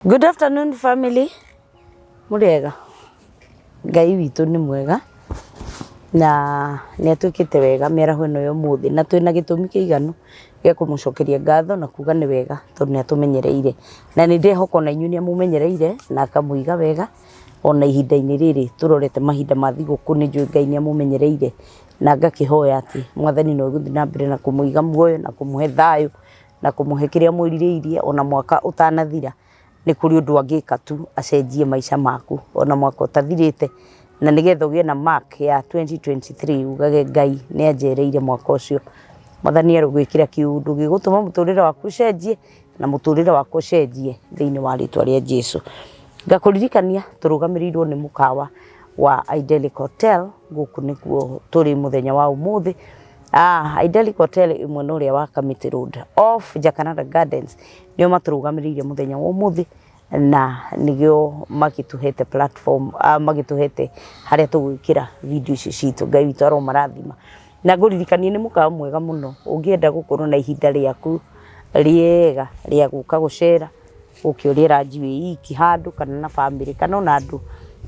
Good afternoon family. Mũrĩega. Ngai witũ nĩ mwega na nĩ atwĩkĩte wega mĩaraho ĩno ya ũmũthĩ na twĩna gĩtũmi kĩiganu gĩa kũmũcokeria ngatho na kuga nĩ wega tondũ nĩ atũmenyereire. Na nĩ ndĩrehoka ona inyuĩ nĩ amũmenyereire na akamũiga wega ona ihinda-inĩ rĩrĩ tũrorete mahinda ma thigũkũ nĩ njũĩ Ngai nĩ amũmenyereire na ngakĩhoya atĩ Mwathani no egũthiĩ na mbere na kũmũiga muoyo na kũmũhe thayũ na kũmũhe kĩrĩa mwĩrirĩirie ona mwaka ũtanathira, nĩ kũrĩ ũndũ angĩka tu acenjie maica maku ona mwaka ũtathirĩte, na nĩgetha ũgĩe na mark ya 2023 ugage Ngai nĩ anjereire mwaka ũcio. Mwathani arogwĩkĩra kĩũndũ gĩgũtũma mũtũrĩre waku ũcenjie na mũtũrĩre wakwa ũcenjie thĩinĩ wa rĩtwa rĩa Jesu. Ngakũririkania tũrũgamĩrĩirwo nĩ mũkawa wa Idyllic Hotel, gũkũ nĩkuo tũrĩ mũthenya wa ũmũthĩ. Ah, Idyllic Hotel ĩ mwena ũrĩa wa Kamiti Road off Jacaranda Gardens nĩo matũrũgamĩrĩire mũthenya wa ũmũthĩ na nĩgĩo magĩtũhete platform ah, magĩtũhete harĩa tũgwĩkĩra video ici citũ. Ngai witũ aromarathima. Na ngũririkanie nĩ mũkawa mwega mũno ũngĩenda gũkorwo na ihinda rĩaku rĩega rĩa gũka gũcera ũke ũrĩe ranji wĩ iki handũ kana na bamĩrĩ kana ona andũ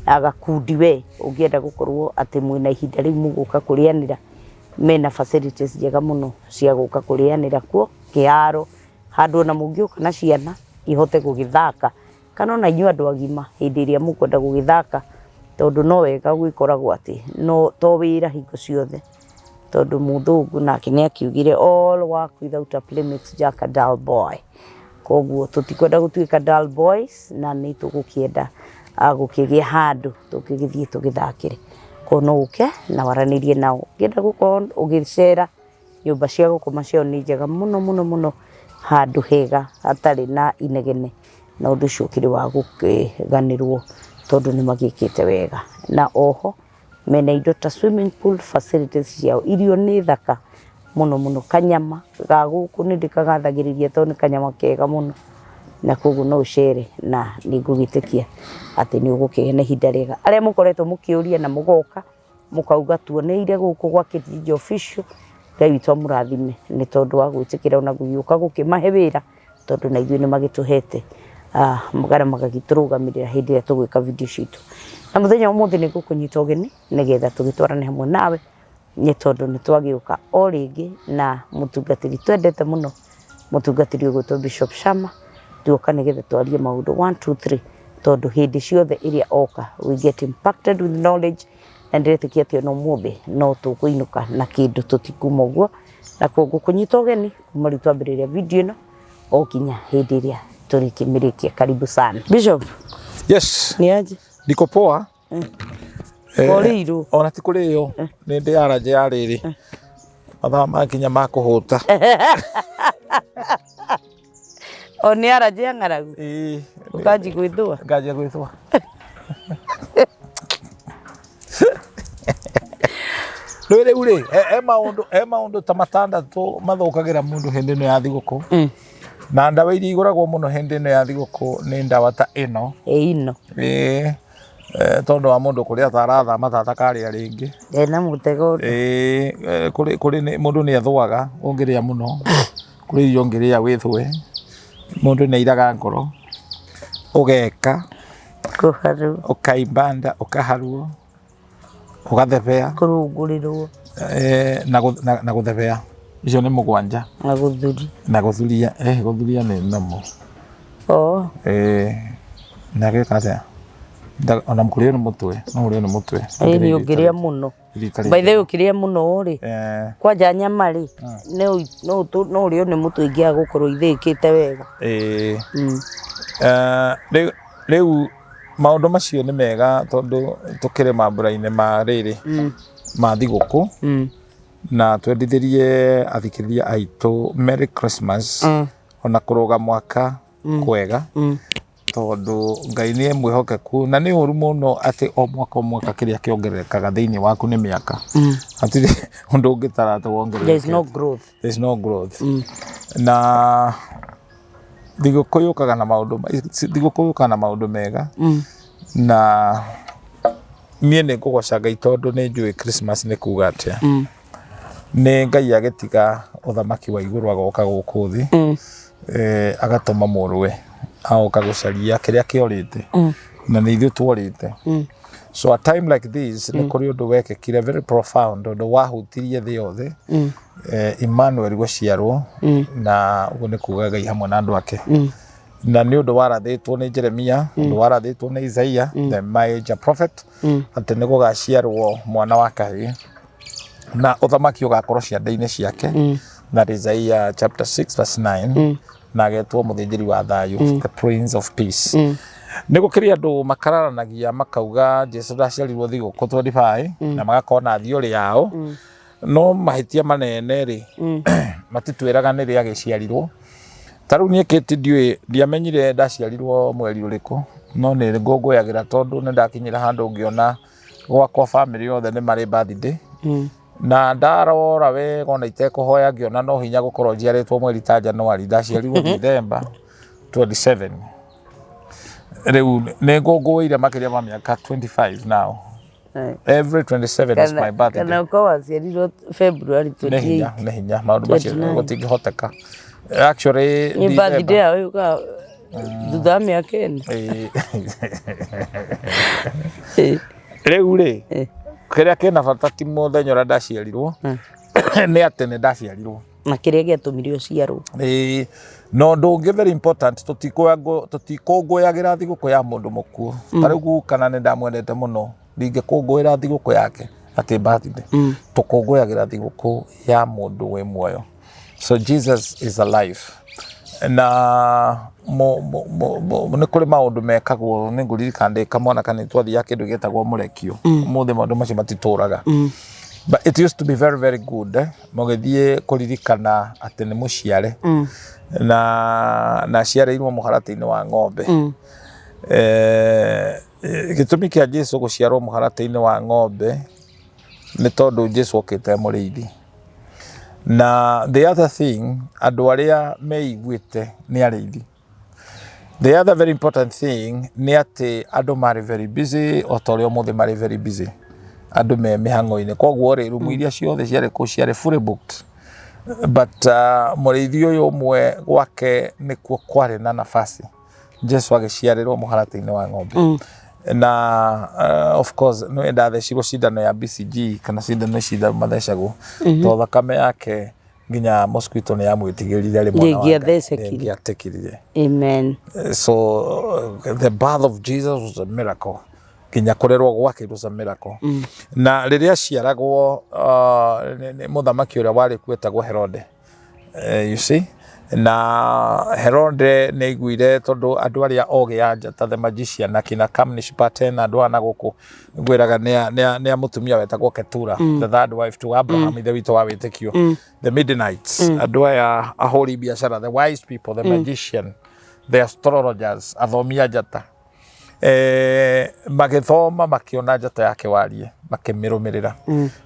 a gakundi we ũngĩenda gũkorwo atĩ mwĩna ihinda rĩu mũgũka kũrĩanĩra mena facilities njega mũno cia gũka kũrĩanĩra kuo, kĩharo, handũ ona mũngĩũka na ciana ihote gũgĩthaka, kana ona inyuĩ andũ agima hĩndĩ ĩrĩa mũkwenda gũgĩthaka, tondũ no wega gwĩkoragwo atĩ no to wĩra hingo ciothe, tondũ mũthũngũ nake nĩ akiugire all work without a play makes Jack a dull boy. Koguo tũtikwenda gũtuĩka dull boys na nĩ tũgũkĩenda gũkĩgĩa handũ tũngĩgĩthiĩ tũgĩthakĩre. Koguo no ũke na waranĩrie nao. Ũngĩenda gũkorwo ũgĩcera nyũmba cia gũkoma ciao nĩ njega mũno mũno mũno, handũ hega hatarĩ na inegene na ũndũ ũcio ũkĩrĩ wa gũkĩganĩrwo tondũ nĩ magĩkĩte wega. Na oho mena indo ta swimming pool facilities ciao, irio nĩ thaka mũno mũno, kanyama ga gũkũ nĩ ndĩkagathagĩrĩria tondũ nĩ kanyama kega mũno, na koguo no ũcere na nĩ ngũgĩtĩkia atĩ nĩ ũgũkĩgĩa na ihinda rĩega. Arĩa mũkoretwo mũkĩũria na mũgoka mũkauga tuoneire gũkũ gwa Kĩrinja Official, Ngai witũ amũrathime nĩ tondũ wa gwĩtĩkĩra ona gũgĩũka gũkĩmahe wĩra, tondũ na ithuĩ nĩ magĩtũhete kana magagĩtũrũgamĩrĩra hĩndĩ ĩrĩa tũgwĩka video citũ. Na mũthenya wa ũmũthĩ nĩ ngũkũnyita ũgeni nĩgetha tũgĩtwarane hamwe nawe nĩ tondũ nĩ twagĩũka o rĩngĩ na mũtungatĩri twendete mũno, mũtungatĩri ũgwĩtwo Bishop Shama, tuoka nĩgetha twarie maũndũ 1 2 3 tondũ hĩndĩ ciothe ĩrĩa oka we get impacted with knowledge na ndĩretĩkia atĩ ona ũmũthĩ no tũkũinũka na kĩndũ tũtikuma ũguo, na koguo ngũkũnyita ũgeni kuma rĩu twambĩrĩria video ĩno o nginya hĩndĩ ĩrĩa tũrĩkĩmĩrĩkia. Karibu sana Bishop. Yes. Ni aje? Niko poa. Eh, Kũrĩirwo. Ona ti kũrĩo. Nĩ ndĩ aranje ya rĩrĩ. Mathaa makinya ma kũhũta. O nĩ aranje ya ng'aragu. Ĩĩ. Ũkanji gwĩthũa. Nganjia gwĩthũa. Rĩu rĩu rĩ, he maũndũ he maũndũ ta matandatũ mathũkagĩra mũndũ hĩndĩ ĩno ya thigũkũ. Na ndawa iria igũragwo mũno hĩndĩ ĩno ya thigũkũ nĩ ndawa ta ĩno. Ĩno. Ĩĩ. Eh, tondũ wa mũndũ kũrĩa atarathama tatakarĩa rĩngĩ. Ena mũtego. Ĩĩ, eh, kũrĩ kũrĩ mũndũ nĩ ethũaga ũngĩrĩa mũno. Kũrĩ irio ũngĩrĩa wĩthũe. Mũndũ nĩ airaga ngoro, ũgeka. Kũharwo. Ũkaimba nda, ũkaharwo. Ũgathebea. Kũrũngũrĩrwo. Eh, na, na, na gũthebea. Icio nĩ mũgwanja. Na gũthuria. Na gũthuria, eh, gũthuria nĩ normal. Oh. Eh, na gĩka atĩa? Ona kũrĩo nĩ mũtwe, no ũrĩo nĩ mũtwe. Ĩĩ nĩ ũngĩrĩa mũno. By the way ũkĩrĩa mũno rĩ, eh. kwanja nyama rĩ, ah. no ũrĩo nĩ mũtwe ingĩaga gũkorwo ithĩĩkĩte wega. Ĩĩ. Eh, rĩu maũndũ macio nĩ mega tondũ tũkĩrĩ mambura-inĩ ma rĩrĩ ma thigũkũ na twendithĩrie athikĩrĩria aitũ Merry Christmas ona kũrũga mwaka kwega tondũ Ngai nĩ mwĩhokeku na nĩ ũru mũno atĩ o mwaka o mwaka kĩrĩa kĩongererekaga thĩinĩ waku nĩ mĩaka. Hatirĩ ũndũ ũngĩtara atĩ wongererekete. There is no growth. There is no growth. Na thigũkũ yũkaga na maũndũ thigũkũ yũkaga na maũndũ mega na niĩ nĩ ngũgoca Ngai tondũ nĩ njũĩ Christmas nĩ kuga atĩa. Nĩ Ngai agĩtiga ũthamaki wa igũrũ agoka gũkũ thĩ, agatũma mũrũwe Agoka gũcaria kĩrĩa kĩorĩte, na nĩ ithuĩ tuorĩte. So a time like this, nĩ kũrĩ ũndũ wekĩkire very profound, ũndũ wahutirie thĩ yothe, Emmanuel gũciarwo, na ũguo nĩ kuga Ngai hamwe na andũ ake. Na nĩ ũndũ warathĩtwo nĩ Jeremia, ũndũ warathĩtwo nĩ Isaiah, the major prophet, atĩ nĩ gũgaciarwo mwana wa kahĩĩ na ũthamaki ũgakorwo ciande-inĩ ciake. That is Isaiah chapter 6 verse 9. Na agetwo mũthĩnjĩri wa thayũ, the Prince of Peace. Nĩ gũkĩrĩ andũ makararanagia makauga Jesu ndaciarirwo thigũkũ 25, na magakorwo na theory yao, no mahĩtia manene rĩ, matitwĩraga nĩ rĩ agĩciarirwo. Ta rĩu niĩ kĩti ndiũĩ, ndiamenyire ndaciarirwo mweri ũrĩkũ, no nĩ ngũngũyagĩra tondũ nĩ ndakinyĩra handũ ngĩona gwakwa family yothe nĩ marĩ birthday. Na ndarora wega ona itekũhoya, ngĩona no hinya gũkorwo njiarĩtwo mweri ta January. Ndaciarirwo December 27. Rĩu nĩ ngũngũĩire makĩria ma mĩaka 25 now. Every 27 is my birthday. Kana ũkorwo waciarirwo February Nĩ 28. hinya, nĩ hinya maũndũ macio. 29. Gũtingĩhoteka actually. Nĩ birthday December. yao yũkaga thutha wa mĩaka 4. Rĩu rĩ, kĩrĩa kĩna bata ti mũthenya ũrĩa ndaciarirwo, nĩ atĩ nĩ ndaciarirwo. Na kĩrĩa gĩatũmire ũciarwo. Ĩĩ, na ũndũ ũngĩ very important, tũtikũngũyagĩra thigũkũ ya mũndũ mũkuũ. Ta rĩu guka, na nĩ ndamwendete mũno, ndingĩkũngũĩra thigũkũ yake atĩ birthday. Tũkũngũyagĩra thigũkũ ya mũndũ wĩ muoyo. So Jesus is alive. Na nĩ kũrĩ maũndũ mekagwo. Nĩ ngũririkana ndĩ kamwana kana twathiaga kĩndũ gĩtagwo mũrekio. Ũmũthĩ maũndũ macio matitũraga, but it used to be very very good, eh? Mũgĩthiĩ kũririkana atĩ nĩ mũciare na aciarĩirwo mũharatĩ-inĩ wa ng'ombe. Gĩtũmi kĩa Jesu gũciarwo mũharatĩ-inĩ wa ng'ombe nĩ tondũ Jesu okĩte mũrĩithi. Na the other thing, andũ arĩa meiguĩte nĩ arĩithi. The other very important thing nĩ atĩ andũ marĩ very busy, o ta ũrĩa ũmũthĩ marĩ very busy, andũ me mĩhang'o-inĩ. Koguo rĩ, rumu iria ciothe ciarĩ kũu ciarĩ fully booked, but mũrĩithi ũyũ ũmwe gwake nĩkuo kwarĩ na nafasi. Jesu agĩciarĩrwo mũharatĩ-inĩ wa ng'ombe. Na of course nĩ ndathecirwo cindano ya BCG, kana cindano ici mathecagwo, to thakame yake nginya mosquito nĩ yamwĩtigĩrire rĩ, mwana wa Ngai. Ndĩngĩathecekire. Ndĩngĩatekirire. Amen. So the birth of Jesus was a miracle. Nginya kũrerwo gwake, it was a miracle. Na rĩrĩa aciaragwo, nĩ mũthamaki ũrĩa warĩ kuo etagwo Herode. You see, na Herode nĩ aiguire tondũ andũ arĩa ogĩ a njata, the magician, akina Kamnish Paten, andũ aya na gũkũ ngwĩraga nĩ a mũtumia wetagwo Ketura, the third wife to Abraham, ithe witũ wa wĩtĩkio, the Midianites, andũ aya ahũri biacara, the wise people, the magician, the astrologers, athomi a njata, magĩthoma makĩona njata yake warie, makĩmĩrũmĩrĩra,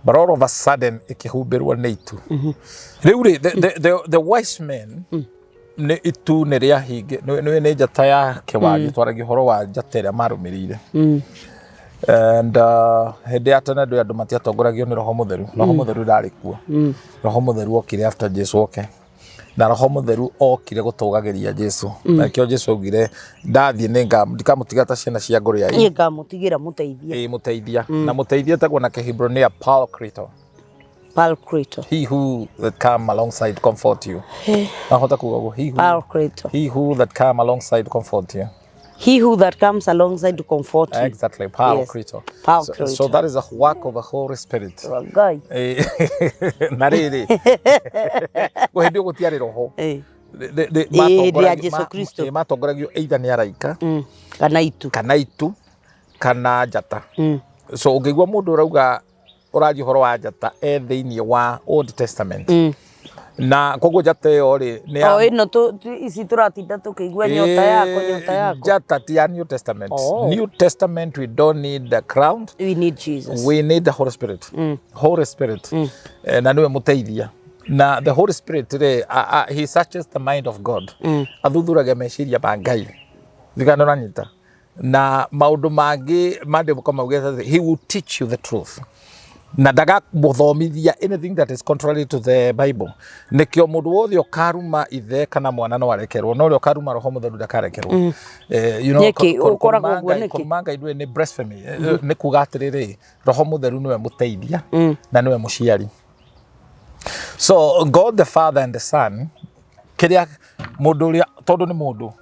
but all of a sudden ĩkĩhumbĩrwo nĩ itu. Rĩu rĩ, the wise men, nĩ itu nĩ rĩahinge nĩ njata ya kĩwarie. Twaragia ũhoro wa njata ĩrĩa marũmĩrĩire. And hĩndĩ ya tene andũ matiatongoragio nĩ Roho Mũtheru. Roho Mũtheru ndarĩ kuo. Roho Mũtheru okire after Jesu oke, na Roho Mũtheru okire gũtũgagĩria Jesu, na nĩkĩo Jesu augire, "Ndathiĩ nĩ ndikamũtiga ta ciana cia ngũrũ ya Niĩ ngamũtigĩra mũteithia. Ĩ, mũteithia. Na mũteithia etagwo na Kĩhibronia Paracleto. Paracleto. He who that come alongside comfort you. Nahota kuga ũguo, he who, Paracleto. he who that come alongside comfort you. He who that comes alongside to comfort you. Exactly, Paracleto. Paracleto. So that is a work of the Holy Spirit. Ngai. Na rĩrĩ, hĩndĩ ĩyo gũtiarĩ roho. Hĩndĩ ya Jesu Kristo. Matongoragio either nĩ araika Kana itu. Kana itu kana njata. So ũngĩigua mũndũ ũrauga ũraria ũhoro wa njata, e thĩinĩ wa Old Testament. Na koguo njata ĩyo rĩ, nĩ ya O ĩno ici tũratinda tũkĩigua, nyota yako, nyota yako. Njata ti ya New Testament. Oh. New Testament, we don't need the crown. We need Jesus. We need the Holy Spirit. Holy Spirit. Na niwe mũteithia. Na the Holy Spirit rĩ, he searches the mind of God. Athuthuragia meciria ma Ngai. Thikana ũranyita. Na maũndũ mangĩ maandĩko maugĩte atĩ he will teach you the truth. Na ndagamũthomithia anything that is contrary to the Bible. Nĩkĩo mũndũ wothe ũkaruma ithe kana mwana no arekerwo, no ũrĩa ũkaruma Roho Mũtheru ndakarekerwo. Nĩkĩ ũkoragwo ũguo nĩkĩ? Kũruma Ngai ndũĩ nĩ blasphemy. Nĩ kuga atĩrĩrĩ, Roho Mũtheru nĩwe mũteithia na nĩwe mũciari. So God the Father and the Son, kĩrĩa mũndũ ũrĩa, tondũ nĩ mũndũ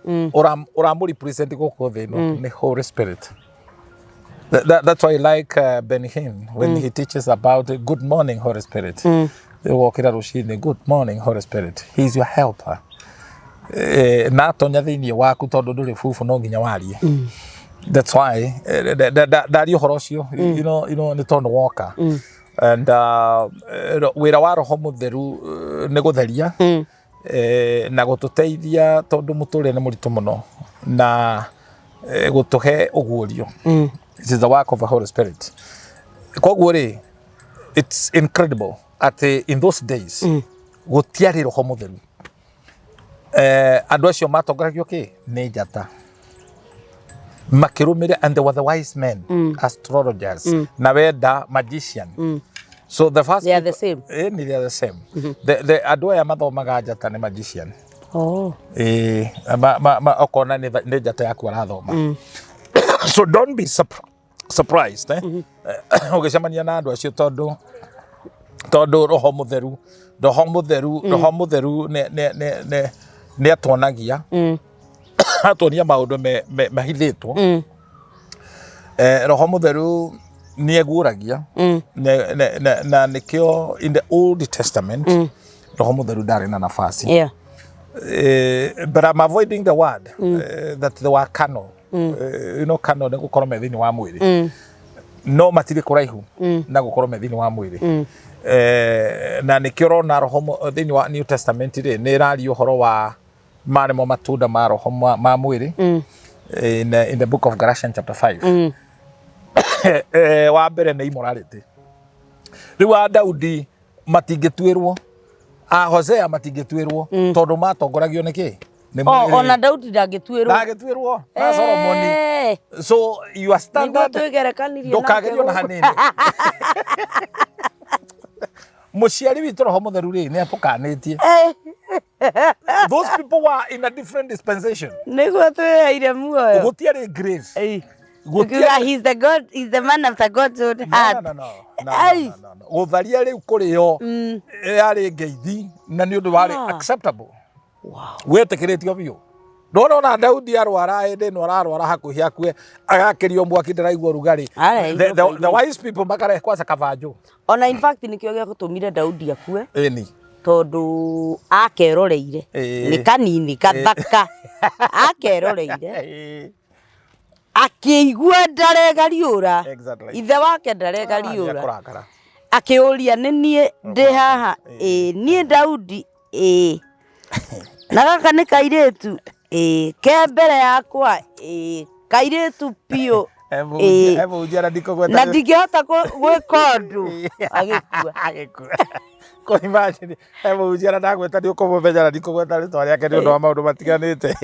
ũramũ represent gũkũ thĩ ĩno nĩ Holy Spirit. That's why I like Benny Hinn when he teaches about good morning, Holy Spirit. Ũgokĩra rũcinĩ, "Good morning, Holy Spirit." He is your helper. Na atonya thĩinĩ waku, tondũ ndũrĩ bubu, no nginya warie. That's why ndaria ũhoro ũcio, nĩ tondũ woka. And wĩra wa Roho Mũtheru nĩ gũtheria na gũtũteithia, tondũ mũtũrĩre nĩ mũritũ mũno, na gũtũhe ũguũrio. It is the work of the Holy Spirit. Koguo rĩ, it's incredible atĩ in those days gũtiarĩ Roho Mũtheru. Andũ acio matongoragio kĩ nĩ njata makĩrũmĩrĩra, and they were the wise men, astrologers na wenda magician. So the first They are the same. Ni they are the same. The andũ aya mathomaga njata nĩ magician. Ĩĩ, okona nĩ njata yaku arathoma. So don't be surprised ũgĩcemania na andũ acio, tondũ Roho Mũtheru nĩ atuonagia, atuonia maũndũ mahithĩtwo. Roho Mũtheru nĩ eguũragia. Na nĩkĩo in the Old Testament Roho Mũtheru ndarĩ na nafasi. But I'm avoiding the word that they were carnal. Carnal nĩ gũkorwo me thĩinĩ wa mwĩrĩ. No matirĩ kũraihu na gũkorwo me thĩinĩ wa mwĩrĩ. Na nĩkĩo ũrona roho thĩinĩ wa New Testament rĩ, nĩ ĩraria ũhoro wa marĩ mo matunda ma roho ma mwĩrĩ in the book of Galatians chapter 5. Wa mbere nĩ immorality. Rĩu a Daudi matingĩtuĩrwo, a Hosea matingĩtuĩrwo, tondũ matongoragio nĩ kĩ? Nĩ O, mwĩrĩ. ona Daudi ndangĩtuĩrwo. Ndangĩtuĩrwo na Solomoni. So your Nĩguo standard twĩgerekanirie nake ndũkagerio na gũkũ. hanini. Mũciari witũ Roho Mũtheru rĩ, nĩ atũkanĩtie. Those people were in a different dispensation. Nĩguo twĩheire muoyo. Gũtiarĩ grace. Tukiuga he's the God, he's the man after God's own No, heart. no. Ai. No. Gũtharia rĩu kũrĩo yarĩ ngeithi na nĩ ũndũ warĩ acceptable. Wetĩkĩrĩtio biũ. Ndona ona Daudi arwara, hĩndĩ ĩno ararwara hakuhĩ akue, agakĩrio mwaki, ndaraigua ũrugarĩ. Araigua The wise people makarehe kwanza kabanjũ. Ona in fact nĩkĩo gĩatũmire Daudi akue, Ĩni. Tondũ akeroreire. Nĩ kanini kathaka akeroreire, akĩigua ndaregariũra. Ithe wake ndaregariũra. Nĩekũrakara. Akĩũria, "Nĩ niĩ ndĩ haha?" "Ĩĩ, niĩ Daudi." "Ĩĩ, na gaka nĩ kairĩtu?" "Ĩĩ." "Ke mbere yakwa?" "Ĩĩ, kairĩtu biũ." "Ĩĩ." Emũhunjia na ndikũgweta. "Na ndingĩhota gwĩka ũndũ." Agĩkua. Agĩkua. Kũ imagine emũhunjia na ndagweta, nĩ ũkũmũmenya, na ndikũgweta rĩtwa rĩake nĩ ũndũ wa maũndũ matiganĩte.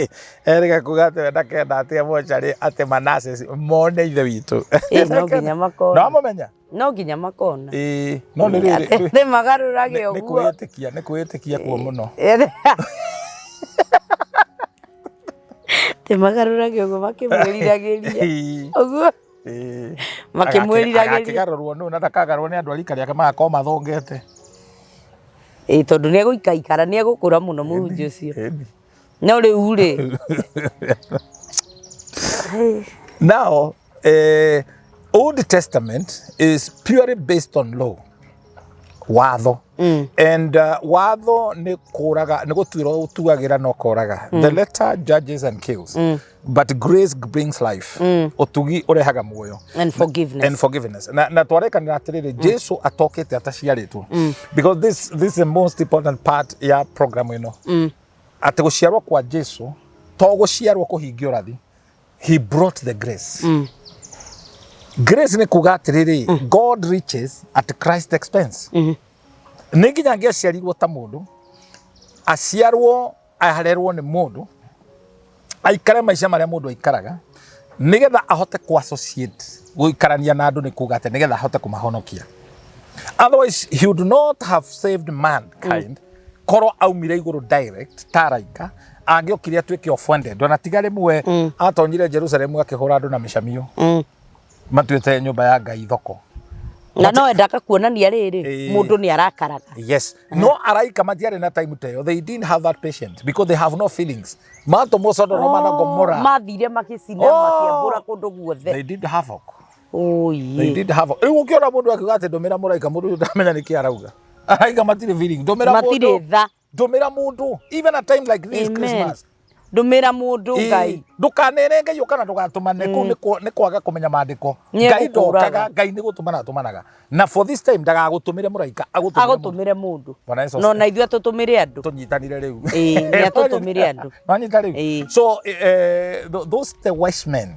Erĩga kuga atĩ we ndakenda atĩ mocarĩ atĩ Manasseh mone ithe witũ. Ĩĩ, no nginya makona. No amũmenya. No nginya makona. Ĩĩ, no nĩ rĩrĩ Atĩ magarũrage nĩ ũguo. Kwĩĩtĩkia, nĩ kwĩĩtĩkia kuo mũno. Atĩ magarũrage ũguo makĩmwĩriragĩria. Ũguo. Makĩmwĩriragĩria. Agakĩgarũrwo nũ na ndakagarũrwo nĩ andũ a rika rĩake, magakorwo mathongete. Ĩĩ, tondũ nĩ egũikaikara, nĩ egũkũra mũno mũhunjia ũcio. Ĩni. No rĩu rĩ, Now, Old Testament is purely based on law. Watho. And watho nĩ kũraga, nĩ gũtuĩra ũtuagĩra no koraga. The letter judges and kills. But grace brings life. Ũtugi ũrehaga muoyo. And forgiveness. And forgiveness. Na twarekanĩra atĩrĩrĩ, Jesu atokĩte ataciarĩtwo. Because this is the most important part ya program ĩno. Atĩ gũciarwo kwa Jesu to gũciarwo kũhingia ũrathi. He brought the grace. Grace nĩ kuga atĩrĩrĩ, God riches at Christ expense. Nĩ nginya angĩaciarirwo ta mũndũ, aciarwo, arerwo nĩ mũndũ, aikare maica marĩa mũndũ aikaraga, nĩgetha ahote ku associate, gũikarania na andũ, nĩ kuga atĩ nĩgetha ahote kũmahonokia. Otherwise he would not have saved mankind. Korwo aumire igũrũ direct ta araika, angĩokire atuĩke offended. Ona tiga rĩmwe atonyire Jerusalem akĩhũra andũ na mĩcamio, matuĩte nyũmba ya Ngai thoko. Na no endaga kuonania rĩrĩ, mũndũ nĩ arakaraga. Yes. No araika matiarĩ na time ta ĩyo. They didn't have that patience because they have no feelings. Matũmwo Sodoma na Gomora. Mathire magĩcina, makĩambũra kũndũ guothe. They did havoc. Oye. They did havoc. Rĩu ũkĩona mũndũ akiuga atĩ ndũmĩra mũraika, mũndũ ũcio ndamenya nĩkĩ arauga. Araika matirĩ feeling. Ndũmĩra Matirĩ mũndũ. tha. Ndũmĩra mũndũ. Even a time like this Amen. Christmas. Ndũmĩra mũndũ Ngai. Ndũkanere Ngai ũka na ndũgatũmane kũu nĩ kwaga kũmenya maandĩko. Nĩ Ngai egũkũraga. ndokaga, Ngai nĩ gũtũmana atũmanaga. Na for this time ndagagũtũmĩre mũraika, agũtũmĩre mũndũ. Agũtũmĩre mũndũ. Bwana Yesu No na ithuĩ atũtũmĩre andũ. Tũnyitanire rĩu. Ĩĩ, nĩ atũtũmĩre andũ. Wanyita rĩu? Ĩĩ. So those the wise men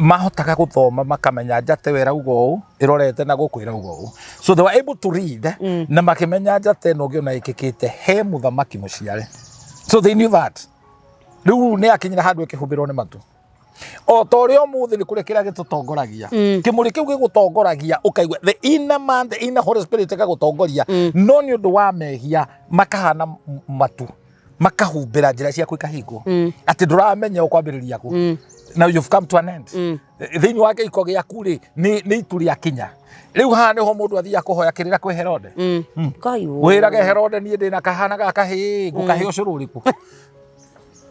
mahotaga gũthoma makamenya njata ĩyo ĩrauga ũũ, ĩrorete na gũkũ ĩrauga ũũ. So they were able to read na makĩmenya njata ĩno ũngĩona ĩkĩkĩte he mũthamaki mũciare. So they knew that. Rĩu nĩ akinyire handũ ĩkĩhumbĩrwo nĩ matu. O ta ũrĩa ũmũthĩ nĩ kũrĩ kĩrĩa gĩtũtongoragia. Kĩmũrĩ kĩu gĩgũtongoragia ũkaigua the inner man, the inner Holy Spirit ĩgagũtongoria. No nĩ ũndũ wa mehia makahana matu, makahumbĩra njĩra ciaku ikahingwo. Atĩ ndũramenya ũkwambĩrĩria kũ. Now you've come to an end. Thĩinĩ wa gĩiko gĩaku rĩ, nĩ itu rĩakinya. Rĩu haha nĩho mũndũ athiaga kũhoya kĩrĩra kwĩ Herode. Ngai wũ. Wĩrage Herode niĩ ndĩna kahana ga kahĩĩ, ngũkahe ũcũrũ ũrĩkũ?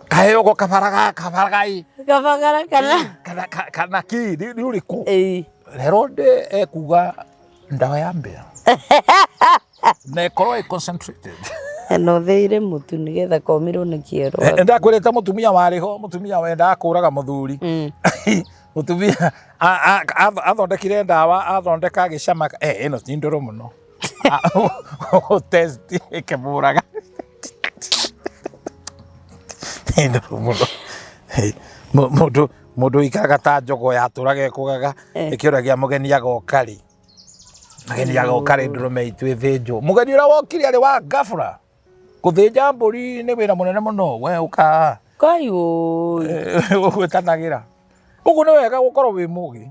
Kaheo go kabaraga kabaragai. Kabagara kana. Kana kana kĩ nĩ ũrĩkũ? Ĩĩ. Herode ekuga ndawa ya mbĩa. Na ĩkorwo ĩ concentrated. Na ũthĩire mũtu nĩgetha komĩrwo nĩ kĩero. Ndakwĩrĩte mũtumia warĩ ho, mũtumia wendaga kũraga mũthuri. Mũtumia athondekire ndawa, athondeka agĩcama, ĩno ti ndũrũ mũno. Test ĩkĩmũraga. Nĩ ndũrũ mũno. Mũndũ ũikaraga ta njogo yatũraga ĩkũgaga, ĩkĩũragia mũgeni agoka rĩ. Mũgeni agoka rĩ, ndũrũme itũ ĩthĩnjwo. Mũgeni ũrĩa wokire arĩ wa ghafla. Gũthĩnja mbũri nĩ wĩra mũnene mũno, we ũka. Ngai ũĩ. Ũgwĩtanagĩra. Ũguo nĩ wega gũkorwo wĩ mũgĩ.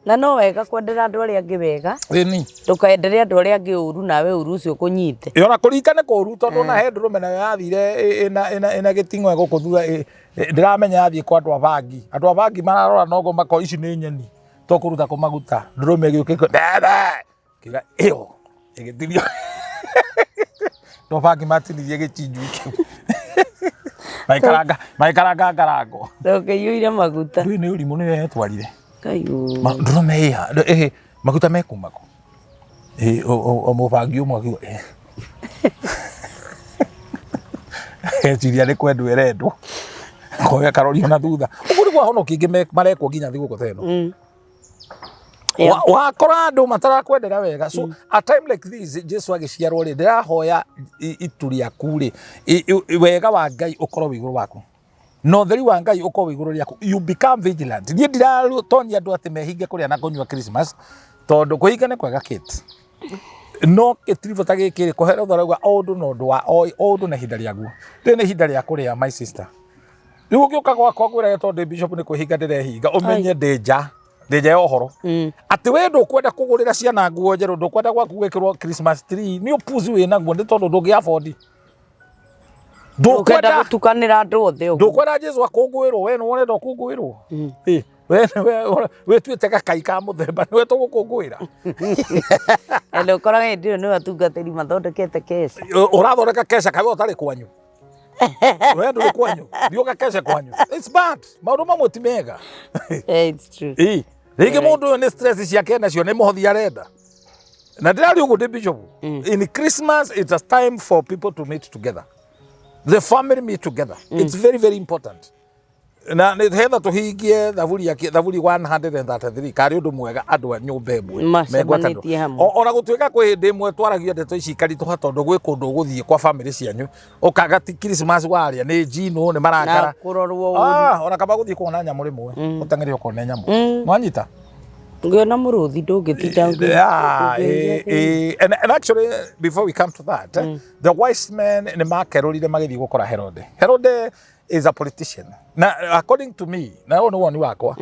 Na no wega kwendera andũ arĩa angĩ wega. Ĩni. Ndũkendere andũ arĩa angĩ ũru nawe ũru ũcio ũkũnyite. Ĩ ona kũrita nĩ kũru tondũ ona he ndũrũme nayo yathire ĩna gĩting'oe gũkũ thutha, ndĩramenya yathiĩ kwa andũ a bangi. Andũ a bangi mararora noguo mako ici nĩ nyeni. Tũkũruta kũ maguta. Ndũrũme ĩgĩũka bebe. Kĩra ĩyo ĩgĩtinio. Andũ a bangi matinirie gĩchinjui kĩu. Magĩkaranga ngarango. Ndũkĩiyũire maguta. Ndũĩ nĩ ũrimũ nĩyo yetwarire. Ngai ũũ. Ndũrũme ĩha, maguta mekuma kũ? O mũbangi ũmwe akiuga, Eciria nĩ kwendwo ĩrendwo. Koya karorio na thutha. Ũguo nĩguo ahonoki aingĩ marekwo nginya thigũkũ ta ĩno. Wakora andũ matarakwendera wega. So a time like this, Jesu agĩciarwo rĩ, ndĩrahoya itu rĩaku rĩ, wega wa Ngai ũkorwo wĩ igũrũ waku. Na ũtheri wa Ngai ũkorwo wĩ igũrũ rĩaku. You become vigilant. Niĩ ndiratonyia andũ atĩ mehinge kũrĩa na kũnyua Christmas, tondũ kwĩhinga nĩ kwega Kate. No gĩtiribũ ta gĩkĩ rĩ, kũhera ũthũ arauga o ũndũ na ũndũ wa, o ũndũ na ihinda rĩaguo. Rĩrĩ nĩ ihinda rĩa kũrĩa my sister. Rĩu ũngĩũka gwakwa ngwĩrage tondũ ndĩ bishop nĩ kwĩhinga ndĩrehinga, ũmenye ndĩ nja. Ndĩ nja ya ũhoro. Atĩ we ndũkwenda kũgũrĩra ciana nguo njerũ, ndũkwenda gwaku gwĩkĩrwo Christmas tree, nĩ ũpuzi wĩ naguo nĩ tondũ ndũngĩ afford. Ndũkwenda gũtukanĩra andũ othe ũguo. Ndũkwenda Jesu akũngũĩrwo, we nĩwe ũrenda ũkũngũĩrwo. Ĩ, we nĩwe wĩtuĩte gakai ka mũthemba, nĩwe tũgũkũngũĩra. Na ũkoraga hĩndĩ ĩyo nĩwe atungatĩri mathondekete keca. Ũrathondeka keca kaĩ we ũtarĩ kwanyu. We ndũrĩ kwanyu. Thiĩ ũgakece kwanyu. It's bad. Maũndũ mamwe ti mega. It's true. Ĩ, rĩngĩ mũndũ ũyũ nĩ stress ciake nacio nĩ mũhothi arenda. Na ndĩraria ũguo ndĩ bishop. In Christmas it's a time for people to meet together. The family meet together. It's very very important. Na nĩ hetha tũhingie thaburi ya thaburi 133 karĩ ũndũ mwega andũ a nyũmba ĩmwe Macemanĩtie mengwatanĩro. hamwe. Ona gũtuĩka kwĩ hĩndĩ ĩmwe twaragia ndeto ici ikaritũha tondũ gwĩ kũndũ ũgũthiĩ kwa family cianyu ũkaga ti Christmas warĩa nĩ njino nĩ marakara. Na kũrorwo ũru. Ona kaba gũthiĩ kuona nyamũ rĩmwe ũteng'ere ũkone nyamũ. Mwanyita? Ngĩona mũrũthi ndũngĩtinda Yeah, and actually before we come to that, the wise men nĩ makerũrire magĩthiĩ gũkora Herode. Herode is a politician. Na according to me, na ũyũ nĩ woni wakwa,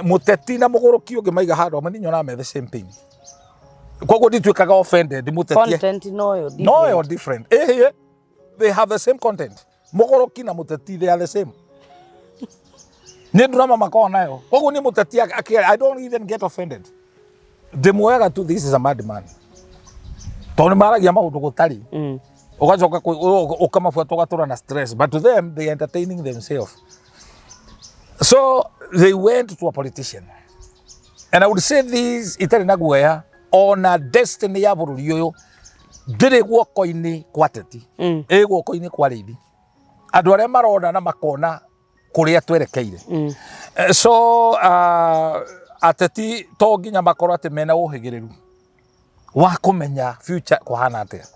mũteti na mũgũrũki ũngĩmaiga handũ hamwe, niĩ nyonaga me the same thing. Koguo ndituĩkaga offended mũtetie. Content noyo. No yo different. Eh, they have the same content. Mũgũrũki na mũteti, they are the same. Nĩ drama makoragwo nayo. Koguo nĩ mũteti I don't even get offended. Ndĩmuoyaga tu, this is a madman, tondũ nĩ maragia maũndũ gũtarĩ. Ũgacoka ũkamabuata, ũgatũra na stress, but to them, they are entertaining themselves. So they went to a politician, and I would say this itarĩ na guoya, ona destiny ya bũrũri ũyũ ndĩrĩ guoko-inĩ kwa teti, ĩ guoko-inĩ kwa rĩithi, andũ arĩa marona na makona kũrĩa twerekeire. So ateti to nginya makorwo atĩ mena ũhĩgĩrĩru wa kũmenya future kũhana atĩa.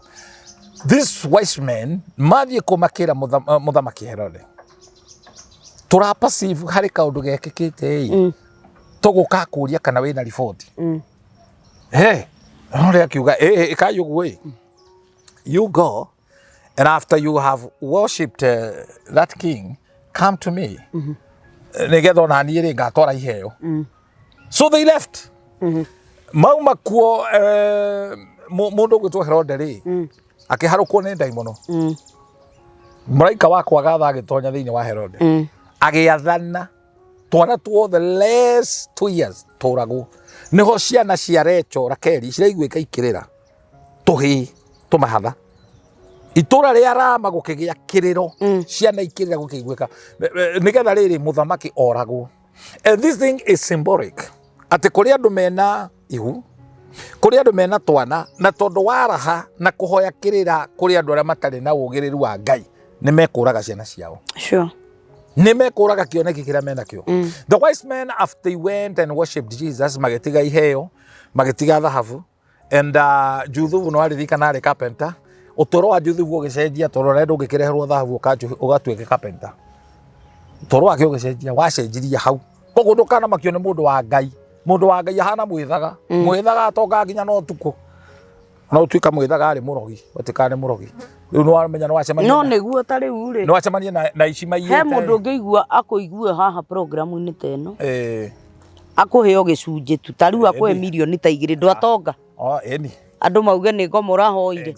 This wise men mathiĩ kũmakĩra mũthamaki Herode, tũra perceive harĩ kaũndũ gekĩkĩte ĩ, tũgũka kũria kana wĩna riboti. He Herode akiuga, ĩ ĩkai ũguo ĩ, you go, and after you have worshipped that king, come to me, nĩgetha ona niĩ rĩ ngatwara iheo. So they left. Mauma kuo, mũndũ ũgwĩtwo Herode rĩ, akĩharũkwo nĩ ndaimono. Mũraika wa kwaga tha agĩtonya thĩinĩ wa Herode, agĩathana twana tuothe less 2 years tũragwo. Nĩho ciana cia Recho Rakeli ciraiguĩka ikĩrĩra tũhĩĩ tũmahatha. Itũra rĩa Rama gũkĩgĩa kĩrĩro, ciana ikĩrĩra gũkĩiguĩka, nĩgetha rĩrĩ mũthamaki oragwo. And this thing is symbolic atĩ kũrĩ andũ mena ihu, kũrĩ andũ mena twana, na tondũ wa raha na kũhoya kĩrĩra kũrĩ andũ arĩa matarĩ na ũgĩrĩru wa Ngai, nĩ mekũraga ciana ciao. Nĩ mekũraga kĩoneki kĩrĩa menakĩo. The wise men, after they went and worshipped Jesus, magĩtiga iheo, magĩtiga thahabu, and Juthubu no aririkana arĩ carpenter. Ũtũũro wa Juthubu ũgĩcenjia, tondũ ũrenda ũngĩkĩreherwo thahabu ũgatuĩke carpenter, ũtũũro wake ũgĩcenjia, wacenjirie hau. Koguo ndũkanamakio nĩ mũndũ wa Ngai. Mũndũ wa Ngai ahana mwĩthaga. Mwĩthaga atongaga nginya na ũtukũ. No ũtuĩka mwĩthaga arĩ mũrogi, ũtuĩkaga nĩ mũrogi. Rĩu nĩ wamenya nĩ wacemania No nĩguo ta rĩu rĩ, nĩ wacemania na ici he maiyĩte. Mũndũ ũngĩigua akũigue haha programu-inĩ ta ĩno, akũheo gĩcunjĩ tu, ta rĩu akũhe mirioni ta 2, ndwatonga. Oh, ĩni. Andũ mauge nĩ ngoma ũrahoire.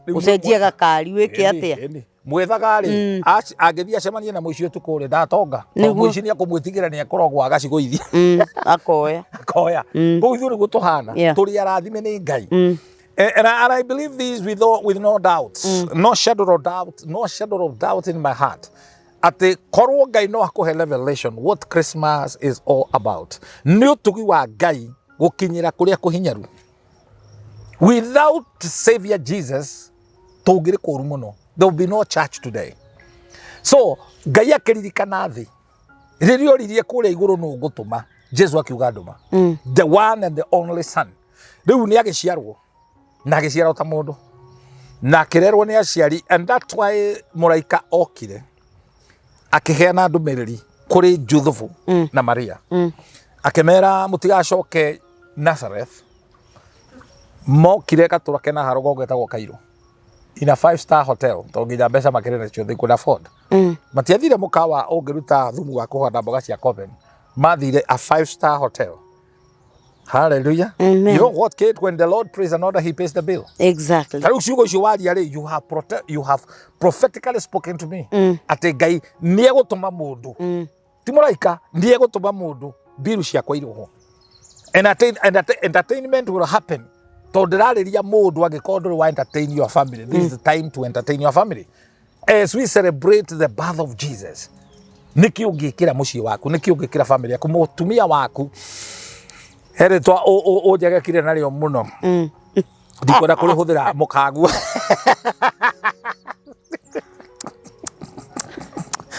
Rĩu Ũcenjie gakari, wĩke atĩa. Ĩni. Mwĩthaga rĩ, angĩthiĩ acemanie na mũici ũtukũ rĩ, ndatonga. Tondũ mũici nĩ akũmwĩtigĩra, nĩ akoragwo agacigũithia. Akoya. Akoya. Koguo ithuĩ nĩguo tũhana. Tũrĩ arathime nĩ Ngai. And I believe this with no doubts, no shadow of doubt, no shadow of doubt in my heart, atĩ korwo Ngai no akũhe revelation what Christmas is all about, nĩ ũtugi wa Ngai gũkinyĩra kũrĩa kũhinyaru. Without Savior Jesus tũngĩrĩ kũru mũno. There will be no church today. So Ngai akĩririkana thĩ rĩrĩa oririe kũrĩa igũrũ, nũ ngũtũma? Jesu akiuga, ndũma the one and the only son. Rĩu nĩ agĩciarwo, na agĩciarwo ta mũndũ, na akĩrerwo nĩ aciari, and that's why mũraika okire akĩheana ndũmĩrĩri kũrĩ Juthubu na Maria, akĩmera mũtigacoke Nazareth. Mokire gatũra kena harũgongo getagwo Cairo, in a five-star hotel, tondũ nginya mbeca makĩrĩ nacio, they could afford. Matiathire mũkawa ũngĩruta thumu wa kũhanda mboga cia Coven. Mathire a five-star hotel. Hallelujah. Amen. You know what, Kate? When the Lord prays an order, he pays the bill. Ta rĩu ciugo icio waria rĩ, you have prophetically spoken to me atĩ Ngai nĩ egũtũma mũndũ, ti mũraika, nĩ egũtũma mũndũ mbiru ciakwa irũhwo. Entertainment will happen, tondũ ndĩrarĩria mũndũ angĩkorwo ndũrĩ wa entertain your family, this is the time to entertain your family as we celebrate the birth of Jesus. Nĩkĩ ũngĩkĩra mũciĩ waku? Nĩkĩ ũngĩkĩra family yaku, mũtumia waku? He rĩtwa ũnjegekire narĩo mũno, ndikwenda kũrĩhũthĩra mũkaguo.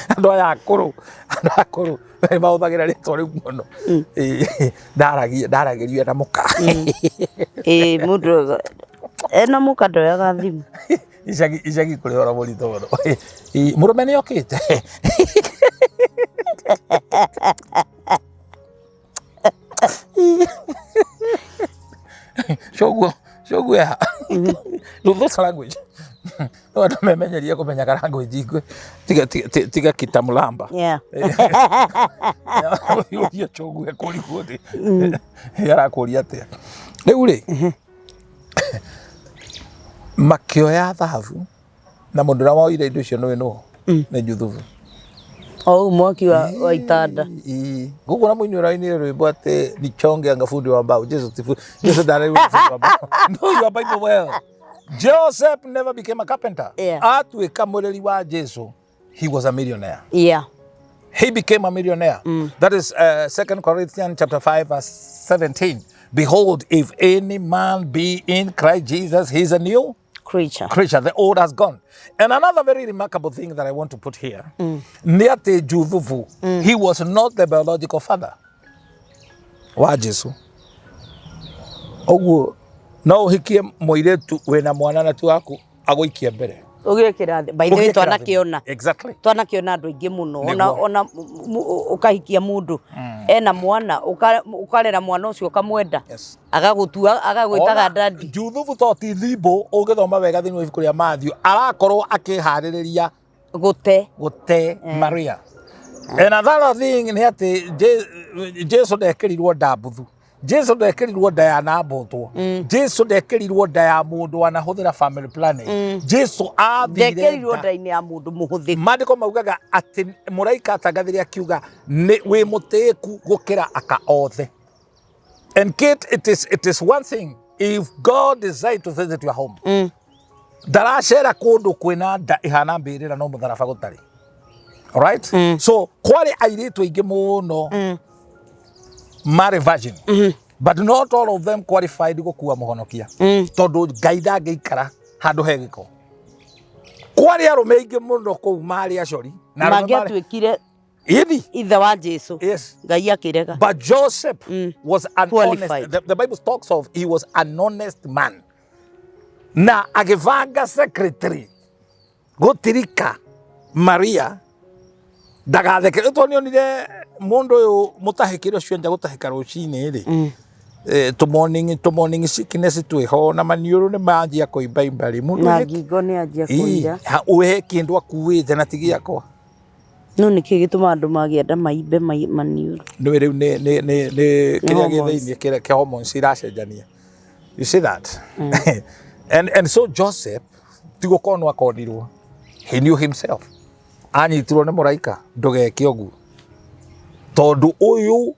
Andũ aya akũrũ, andũ akũrũ nĩ mahũthagĩra rĩtwa rĩu mũno. Ĩĩ, ndaragĩrio na mũka. Ĩĩ, mũndũ ena mũka ndoyaga thimũ. Icagi kũrĩ ũhoro mũritũ mũno. Ĩĩ, mũrũme nĩ okĩte. Coguo coguo ya rĩu, those language no andũ memenyerie kũmenyaga language ingĩ, tiga kitamulamba. Ũria coguo ekũrigwo thĩ arakũria atĩa rĩu rĩ. Makĩoya thahabu na mũndũ ũrĩa woire indo icio nĩwe nũ? Nĩ Juthubu. O ũũ mwaki wa itanda. Gũkũ na mũini ũrainire rwĩmbo atĩ nichonge anga fundi wa mbao. Jesu ti Jesu ndarĩ fundi wa mbao. Know your Bible well. Joseph never became a carpenter. Atuĩka mũreri wa Jesu, he was a millionaire. He became a millionaire. That is 2 Corinthians chapter 5 verse 17. Behold, if any man be in Christ Jesus, he is a new creature. Creature. The old has gone. And another very remarkable thing that I want to put here, nĩ atĩ Juthubu, he was not the biological father wa Jesu. Ũguo no ũhikie mũirĩtu wĩna mwana na ti waku agũikie mbere. Ũgĩe kĩrathi. By the way, Ũgĩe kĩrathimo. Twanakiona. Twanakiona andũ aingĩ mũno. Ona Nĩguo. Ona ũkahikia mũndũ ena mwana, ũkarera mwana ũcio ũkamwenda. Agagũtua, agagwĩtaga Ona daddy. Juthubu to ti thimbo ũngĩthoma wega thĩinĩ wa ibuku rĩa Matthew arakorwo akĩharĩrĩria gũte gũte Maria. And another thing nĩ atĩ Jesu ndekĩrirwo nda mbuthu. Jesu ndekĩrirwo nda ya nambũtwo. Jesu ndekĩrirwo nda ya mũndũ wanahũthĩra family planning. Jesu athire ndekĩrirwo nda nda-inĩ ya mũndũ mũhũthĩku. Maandĩko maugaga atĩ mũraika atangathire akiuga nĩ wĩ mũtĩĩku gũkĩra aka othe. And Kate, it is one thing if God decide to visit your home. Ndaracera kũndũ kwĩna nda ĩhana mbĩrĩra no mũtharaba gũtarĩ. Alright? So kwarĩ airĩtu aingĩ mũno marĩ virgin. But not all of them qualified gũkua mũhonokia. Tondũ Ngai ndangĩikara handũ he gĩko. Kwarĩ arũme aingĩ mũno kũu marĩ acori. Na arũme marĩ Mangĩatuĩkire Ĩni. ithe wa Jesu. Ngai akĩrega. But Joseph was an Qualified. honest, the Bible talks of he was an honest man. Na agĩbanga secretary gũtirika Maria ndagatheke. Rĩu tondũ nĩonire mũndũ ũyũ mũtahĩkĩre ũcio anja gũtahĩka rũcinĩ rĩ, tũ morning sickness twĩho na maniũrũ nĩ manjia kũimbaimba rĩ, mũndũ Na ngingo nĩ anjia kũira. Ũhe kĩndũ akuĩte na ti gĩakwa. No nĩkĩ gĩtũmaga andũ magĩa nda maimbe maniũrũ? Nĩ rĩu nĩ kĩrĩa gĩ Hormones. thĩinĩ kĩrĩa kĩa hormones iracenjania. You see that? And so Joseph ti gũkonwo akonirwo. He knew himself. Anyitirwo nĩ mũraika ndũgeke ũguo. Tondũ ũyũ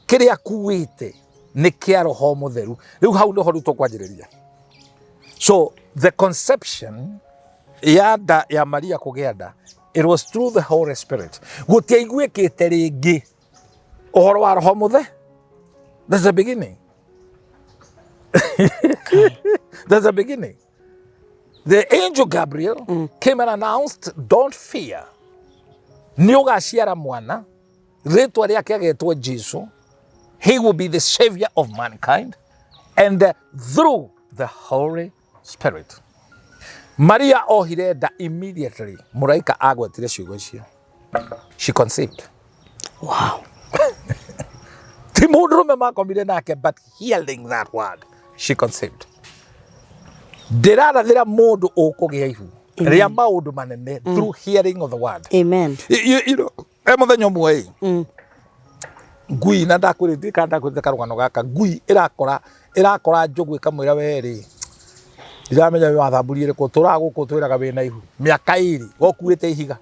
kĩrĩa akuĩte nĩ kĩa roho mũtheru. Rĩu hau nĩho rĩu tũkwanjĩrĩria. So the conception ya nda ya Maria kũgĩa nda, it was through the Holy Spirit. Gũtiaiguĩkĩte rĩngĩ ũhoro wa roho mũthe. That's the beginning. That's the beginning. The angel Gabriel came and announced, don't fear. Nĩ ũgaciara mwana, rĩtwa rĩake agetwo Jesu. He will be the savior of mankind, and through the Holy Spirit. Maria ohire nda immediately. Mũraika agwetire ciugo icio. She conceived. Ti mũndũrũme makomire nake, but hearing that word, she conceived. Ndĩrarathĩra mũndũ ũkũgĩa ihu rĩa maũndũ manene through hearing of the word. Amen. He mũthenya ũmwe ĩ ngui na ndakwĩrĩtie kana ndakwĩrĩte karũgano gaka, ngui ĩrakora njogu ĩkamwĩra we rĩ ndiramenya wĩ wathamburi ĩrĩkũ tũraga gũkũ twĩraga wĩna ihu mĩaka ĩrĩ gokuĩte ihiga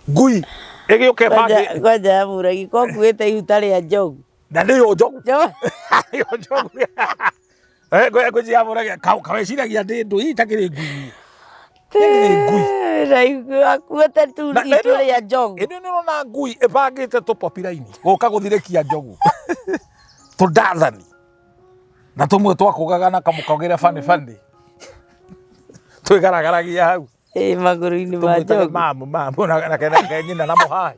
ngui ĩgĩũka ĩbangĩ Kwanja ya mũragi kokuĩte ihu ta rĩa njogu. Na nĩyo njogu. Nĩyo njogu. Ngwĩciria mũrage kaweciragia ndĩ ndũ ii takĩrĩ ngui. Nĩ ngui. Na ihu akuĩte tu itu rĩa njogu. Ĩndĩ nĩ ũrona ngui ĩbangĩte tũpopi raini gũka gũthirĩkia njogu tũndathani na tũmwe twakũgaga na kamũkogere bani bani twĩgaragaragia hau. Ĩ magũrũ-inĩ ma tũmwĩtage njogu. Mamu mamu na ke nyina na mũhai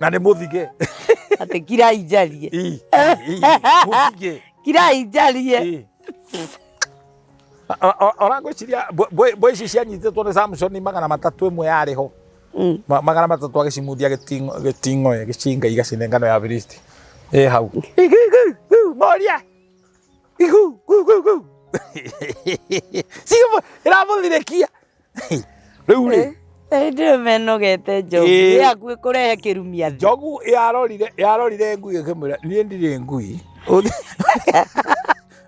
na nĩ mũthige. Atĩ kirai njarie. Ĩ, ĩ, mũthige. Kirai njarie. Ĩ. Ona ngwĩciria mbwe ici cianyitĩtwo nĩ Samson 300 ĩmwe yarĩ ho. 300 agĩcimundia gĩting'oe gĩcinga igacinengano ya Filisti ĩ hau. Igu, igu, igu, moria igu gu gu gu cigo ĩramũthirĩkia rĩu rĩ. Hĩndĩ ĩyo menogete njogu. Ĩ. Ĩ hakuhĩ kũrehe kĩrumia thĩ. Njogu yarorire ngui ĩkĩmwĩra niĩ ndirĩ ngui.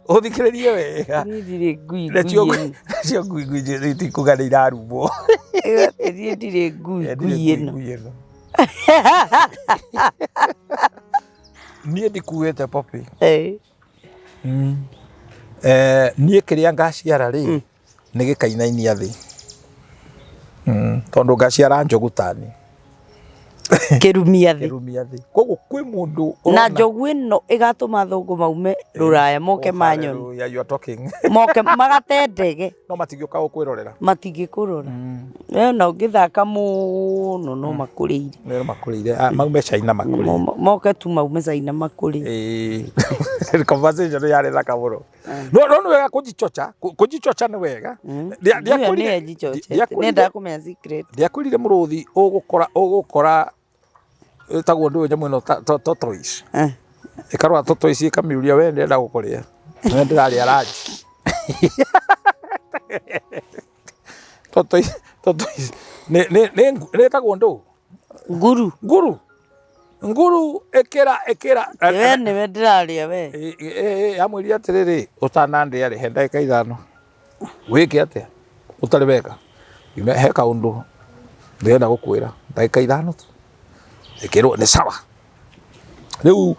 Ũthikĩrĩrie wega. Niĩ ndirĩ ngui ngui Nacio ĩno. Nacio ngui ngui itikuga nĩ irarumwo. Niĩ ndirĩ ngui Eh, ngui ndirĩ ĩno. ngui ĩno. Niĩ ndikuĩte Poppy. Eh, niĩ kĩrĩa ngaciara rĩ, nĩ gĩkainainia thĩ. Tondũ ngaciara njogu tani. Kĩrumia thĩ. Kĩrumia thĩ. Koguo kwĩ mũndũ Na ũrona- njogu ĩno ĩgatũma athũngũ maume rũraya moke Oh, manyoni. hallelujah, you are talking. Moke magate ndege. No matingĩũka gũkwĩrorera. Matingĩkũrora. We ona ũngĩthaka mũno no makũrĩire. Nĩ makũrĩire. Ah, maume China makũrĩire. Moke tu maume China makũrĩire. Ĩĩ. Conversation yarĩ thaka mũno. No no nĩ wega kũjichocha, kũjichocha nĩ wega. Ngui ĩyo nĩyo ĩnjichochete. Nĩendaga kũmenya secret. Ndiakwĩrire mũrũthi ũgũkora ĩtagwo ndũĩ nyamũ ĩno tortoise. Ĩkarora tortoise ĩkamĩũria we ndĩrenda gũkũrĩa. We ndĩrarĩa lunch. Tortoise tortoise nĩ nĩ nĩ nĩ ĩtagwo ndũ? Nguru. Nguru. Nguru ĩkĩra ĩkĩra We nĩwe ndĩrarĩa we. Yamwĩrire atĩrĩrĩ, ũtanandĩa rĩ, he ndagĩka 5. Wĩke atĩa? Ũtarĩ weka. Yume he kaũndũ ndĩrenda gũkwĩra ndagĩka 5 tu. Ĩkĩrwo nĩ sawa. Rĩu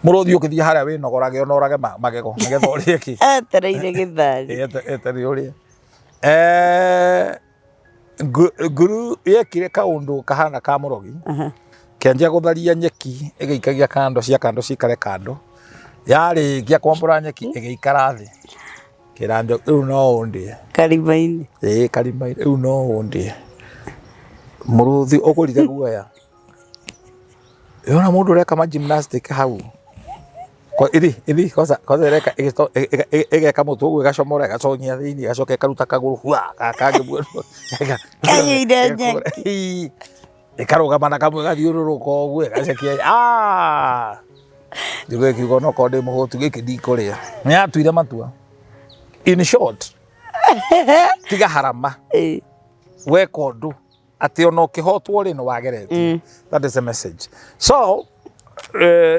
mũrũthi ũkĩthiĩ harĩa wĩnogorage ũnorage magego nĩgetha ũrĩe kĩ. Etereire gĩthari. Etereire ũrĩe. Nguru yekire kaũndũ kahana ka mũrogi. Kĩanjia gũtharia nyeki ĩgĩikagia kando cia kando cikare kando. Yarĩkia kwambũra nyeki ĩgĩikara thĩ. Kĩra njogu rĩu no ũndĩe. Karima-inĩ. Ĩĩ karima-inĩ rĩu no ũndĩe. Mũrũthi ũgũrire guoya. Yona mũndũ ũreka ma gymnastic hau. Ĩthi ĩthi kwanza kwanza ĩreka ĩgeka mũtwe ũguo ĩgacomora ĩgaconyia thĩinĩ ĩgacoka ĩkaruta kagũrũ hua gaka kangĩ Kaiyũire nyeki. Ĩkarũgama na kamwe ĩgathiũrũrũka ũguo ĩgacekia. Ah! Njugu ĩkiuga onokorwo ndĩ mũhũtu gĩkĩ ndikũrĩa. Nĩ yatuire matua. In short, tiga harama. Weka ũndũ atĩ ona ũkĩhotwo rĩ nĩ wageretie. That is a message. So,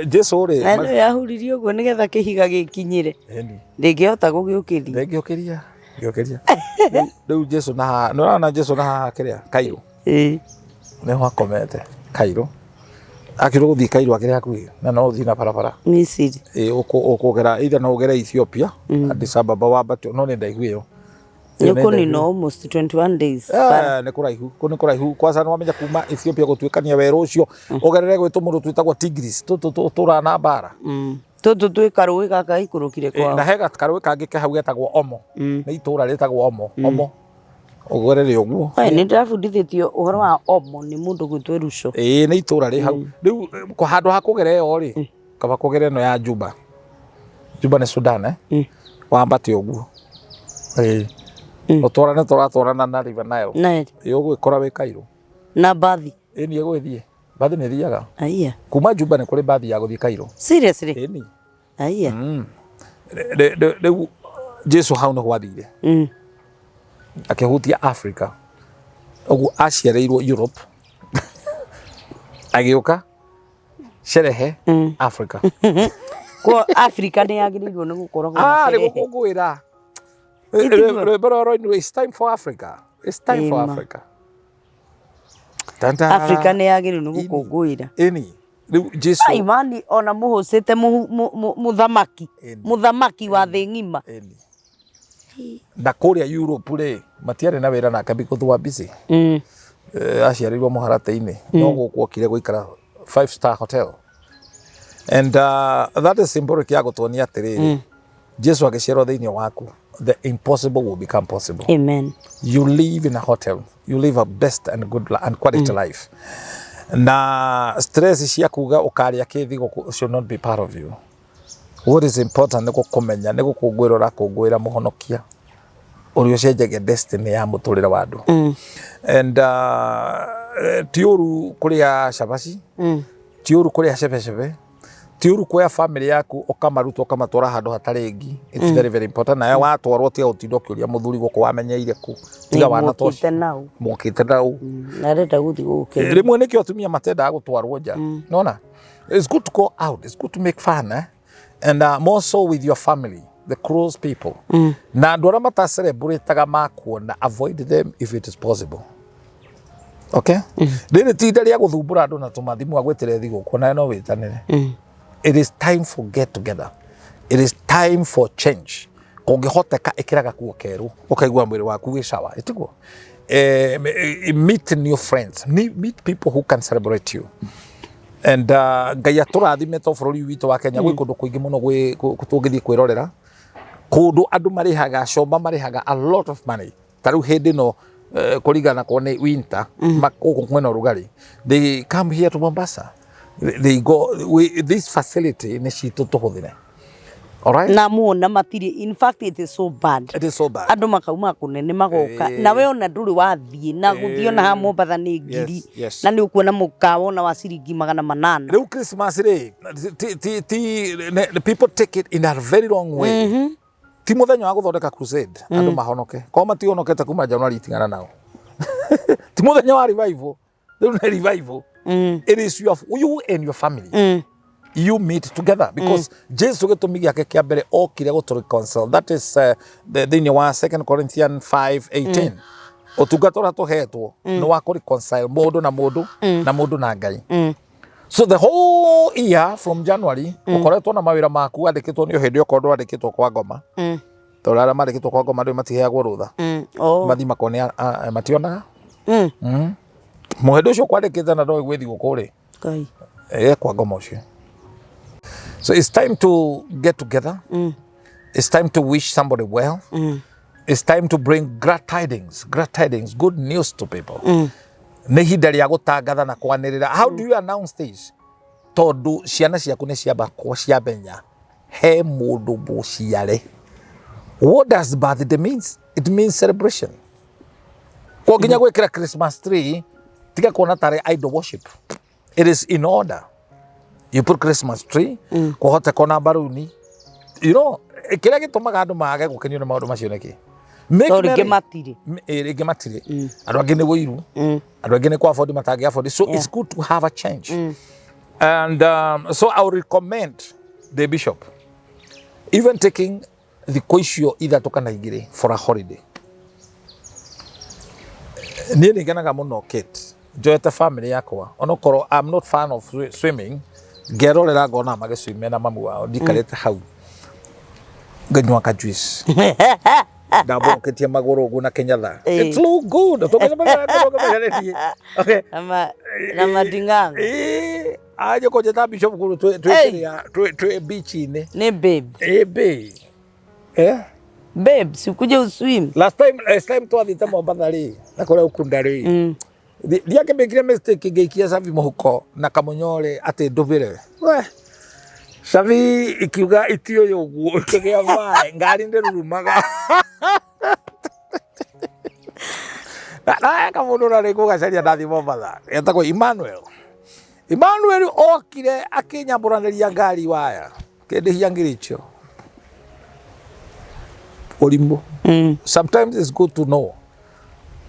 Jesu rĩ, Na nĩ yahuririe ũguo nĩgetha kĩhiga gĩkinyĩre. Ĩni. Ndĩngĩhota gũgĩũkĩria. Ndĩngĩũkĩria. Ndĩngĩũkĩria. Rĩu Jesu na haha, nĩ ũrona Jesu na haha kĩrĩa Cairo. Nĩho akomete Cairo. Akĩrwo gũthiĩ Cairo akĩrĩ hakuhĩ na no ũthiĩ na barabara. Misiri. Ĩĩ ũkũgera either no ũgere Ethiopia, Addis Ababa wambate, no nĩ ndaihu ĩyo. Nĩ ũkũnina almost 21 days. Nĩ kũraihu, kũu nĩ kũraihu. Kwanza nĩ wamenya kuma Ethiopia gũtuĩkania werũ ũcio ũgerere gwĩ tũmũndũ twĩtagwo Tigris, tũtũ tũtũraga na mbara. Tũtũ twĩ karũĩ gaka gaikũrũkire kwao. Na he karũĩ kangĩ ke hau getagwo Omo. Nĩ itũũra rĩtagwo Omo. Omo. Ũgerere ũguo. Oe nĩ ndĩrabundithĩtio ũhoro wa Omo nĩ mũndũ gwĩtwo Ruco. Ĩĩ nĩ itũũra rĩ hau. Rĩu handũ ha kũgera ĩyo rĩ, kaba kũgera ĩno ya Juba. Juba nĩ Sudan eh? Wambate ũguo. Ĩĩ. Ũtwarane tũratwarana na River Nile. Nile. Ĩĩ ũgwĩkora wĩ Cairo. Na mbathi. Ĩni ĩgũgĩthiĩ. Mbathi nĩ ĩthiaga. Aya. Kuma Juba nĩ kũrĩ mbathi ya gũthiĩ Cairo. Seriously? Ĩni. Aya. Rĩu Jesu hau nĩho athire. Akĩhutia Africa. Ũguo aciarĩirwo Europe. Agĩũka sherehe Africa. Kwa Africa nĩ yagĩrĩirwo nĩ gũkoragwo na Ah, nĩ sherehe. gũkũngũĩra. Ĩtiguo. Rwĩmbo rũrĩa rwainirwo It's time for Africa. It's time for Ĩma. Africa. Tan tan. Africa nĩ yagĩrĩirwo nĩ gũkũngũĩra. Ĩni. Rĩu Jesu. Ai mani ona mũhũcĩte mũthamaki. Ĩni. Mũthamaki wa thĩ ng'ima. Ĩni. Na kũrĩa Europe rĩ, matiarĩ na wĩra nake because they were busy. Aciarĩirwo mũharatĩ-inĩ. No gũkũ okire gũikara 5-star hotel. And that is symbolic ya gũtuonia atĩrĩrĩ, Jesu agĩciarwo thĩinĩ waku, the impossible will become possible. Amen. You live in a hotel. You live a best and good and quality life. Na stress cia kuga ũkarĩa kĩ thigũkũ should not be part of you. What is important nĩ gũkũmenya, nĩ gũkũngũĩra ũrakũngũĩra mũhonokia ũrĩa ũcenjagia destiny ya mũtũrĩre wa andũ. And ti ũru kũrĩa cabaci, ti ũru kũrĩa cebecebe, ti ũru kuoya family yaku ũkamaruta ũkamatwara handũ hatarĩ ngi. It's very very important. Nawe watwarwo tiga gũtinda ũkĩũria mũthuri gũkũ wamenyeire kũ, tiga wana Mokĩte tũcio. nau. Mokĩte nau. Na arenda gũthiĩ gũgũkenia. Rĩmwe nĩkĩo atumia matendaga gũtwarwo nja. Nona? It's good to go out. It's good to make fun, eh? And more so with your family. the close people. Na andũ arĩa matacelebrataga makuona, avoid them if it is possible. Okay, rĩrĩ ti ihinda rĩa gũthumbũra andũ na tũmathimũ agwĩtĩre thigũkũ, nawe no wĩtanĩre. It is time for get together, it is time for change. Kũngĩhoteka ĩkĩra gakuo kerũ ũkaigua mwĩrĩ waku wĩ sawa, ĩtiguo? Meet new friends, meet people who can celebrate you. And Ngai atũrathime to bũrũri witũ wa Kenya gwĩ kũndũ kũingĩ mũno tũngĩthiĩ kwĩrorera, kũndũ andũ marĩhaga comba, marĩhaga a lot of money. Ta rĩu hĩndĩ ĩno, kũringana kwa nĩ winter, gũkũ kwĩna ũrugarĩ, they come here to Mombasa. They go this facility nĩ citũ tũhũthĩre. Alright? Na muona matirĩ, in fact it is so bad. It is so bad. Andũ makauma kũnene magoka. Na we ona ndũrĩ wathiĩ na gũthiĩ ona haha Mombatha nĩ ngiri. Na nĩ ũkuona mũkawa ona wa ciringi 800. Rĩu Christmas rĩ, ti people take it in a very wrong way. Ti mũthenya wa gũthondeka crusade andũ mahonoke. Korwo matihonokete kuma January, itigana nao. Ti mũthenya wa revival. Rĩu nĩ revival. It is you and your family. You meet together because Jesu gĩtũmi gĩake kĩa mbere okire gũtũ reconcile. That is thĩinĩ wa 2 Corinthians 5:18. Ũtungata ũrĩa tũhetwo nĩ wa kũ reconcile mũndũ na mũndũ na mũndũ na Ngai. So the whole year from January ũkoretwo na mawĩra maku wandĩkĩtwo nĩ o hĩndĩ okorwo ndwandĩkĩtwo kwa ngoma, tondũ arĩa mandĩkĩtwo kwa ngoma rĩu matiheagwo rũtha. Oh. Mathi makone mationaga mũhĩndĩ ũcio kwandĩkĩte na ndoĩ gwĩ thigũkũ rĩ. Ngai. Kwa ngoma ũcio. So it's time to get together. It's time to wish somebody well. It's time to bring glad tidings, glad tidings, good news to people. Nĩ ihinda rĩa gũtangatha na kwanĩrĩra. How do you announce this? Tondũ ciana ciaku nĩ ciamba ciamenya he mũndũ mũciare. What does birthday means? It means celebration. Kwa nginya gwĩkĩra Christmas tree, tiga kuona tarĩ idol worship. It is in order. You put Christmas tree, kũhoteka ona mbaruni. Kĩrĩa gĩtũmaga andũ mage gũkenio nĩ maũndũ macio nĩkĩ? Make To rĩngĩ merry. matirĩ. Rĩngĩ matirĩ. Andũ angĩ nĩ wũiru, andũ angĩ nĩ kwa afford matangĩ afford. So it's good to have a change. And so I would recommend the bishop even taking thikũ icio 3 kana 2 for a holiday. Niĩ nĩ ngenaga mũno, Kate, njoete family yakwa, onokorwo I'm not fan of swimming, ngerorera ngona magĩcwime na mamu wao, ndikarĩte hau nganyua ka juice ndambũrũkĩtie magũrũ ũguo na kĩnyatha. It look good. Okay. Na mading'ang'a. Ĩĩ, anjĩ kũnjĩta bishop kũrũ twĩ Hey. kĩrĩa twĩ beach-inĩ. Nĩ babe. Ĩ babe. Eh? Babe, si ukuje uswim. Last time twathiĩte Mombatha rĩ, na kũrĩa Ukunda rĩ, ndiakĩmĩkire mistake ngĩikia cabi mũhuko na kamunyore atĩ ndũmĩre we cabi ikiuga itiũyũ ũguo ikĩgĩa maĩ, ngari ndĩrurumaga na kamũndũ na rĩngĩ ũgacaria ndathiĩ Mombatha etagwo Emmanuel. Emmanuel okire akĩnyambũranĩria ngari waya kĩndĩhia ngiri icio ũrimũ. Sometimes it's good to know.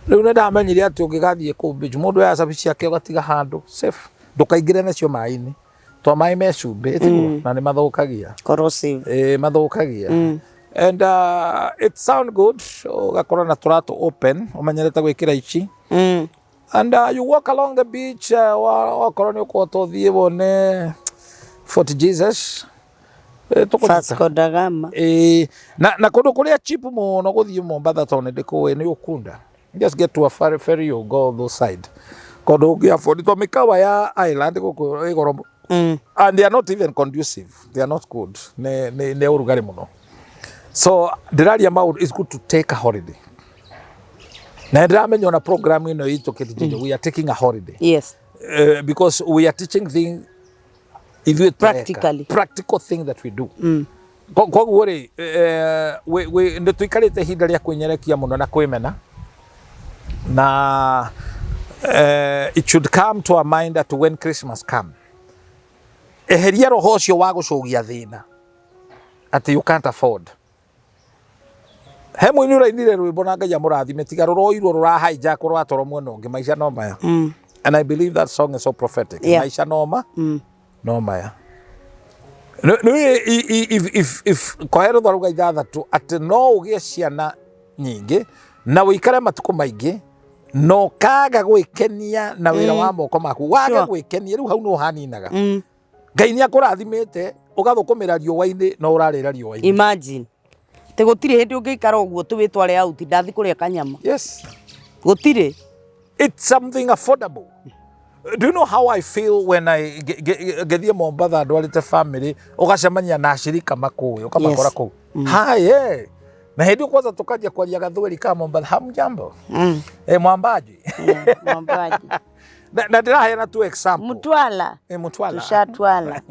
Rĩu nĩ ndamenyire atĩ ũngĩgathiĩ kũu beach, mũndũ oya cabi ciake ũgatiga handũ safe, ndũkaingĩre nacio maĩ-inĩ to maĩ me cumbĩ, ĩtiguo? Na nĩ mathũkagia. Corrosive. Ĩ, mathũkagia. And it sound good ũgakorwo na tũratũ open ũmenyerete gwĩkĩra ici. And you walk along the beach, wakorwo nĩ ũkũhota ũthiĩ wone Fort Jesus. Vasco da Gama. Ĩĩ, na kũndũ kũrĩa cheap mũno gũthiĩ Mombatha tondũ nĩ ndĩkũĩ nĩ Ukunda. Just get to a ferry, you go those side. Kũndũ ũngĩ afford to mĩkawa ya island gũkũ ĩ goro and they are not even conducive. They are not good. Nĩ ũrugarĩ mũno. So ndĩraria maũndũ, it's good to take a holiday. Na ndĩramenya ona program ĩno itũ Kate, we are taking a holiday. Because we are teaching things ithuĩ tũreka. Practically. Practical thing that we do. Koguo rĩ, nĩ tũikarĩte ihinda rĩa kwĩnyerekia mũno na kwĩmena na it should come to our mind that when Christmas come, eheria roho ũcio wa gũcũgia thĩna atĩ you can't afford. He mũini ũrainire rwĩmbo na Ngai amũrathime, tiga rũroirwo rũrahijack rũratwarwo mwena ũngĩ, maica no maya. And I believe that song is so prophetic. Maica no ma no maya. Nĩ if kohe rũtha 6 atĩ no ũgĩe ciana nyingĩ na ũikare matukũ maingĩ na ũkaga gwĩkenia na wĩra wa moko maku wage gwĩkenia rĩu hau nĩ ũhaninaga. Ngai nĩ akũrathimĩte ũgathũkũmĩra riũa-inĩ no ũrarĩra riũa-inĩ. Imagine te gũtirĩ hĩndĩ ũngĩikara ũguo tũwĩtware out ndathi kũrĩa kanyama. Yes. Gũtirĩ. It's something affordable. Do you know how I feel when I ngĩthiĩ Mombatha ndwarĩte family, ũgacemania na ashirika makũĩ ũkamakora kũu hi, eh. Na hĩndĩ ĩyo kwanza tukanjia kwaria gathweri ka Mombatha, hamjambo, eh, mwambaji. Mwambaji. Na ndĩraheana tu example. Mutwala. Eh, mutwala. Tushatwala.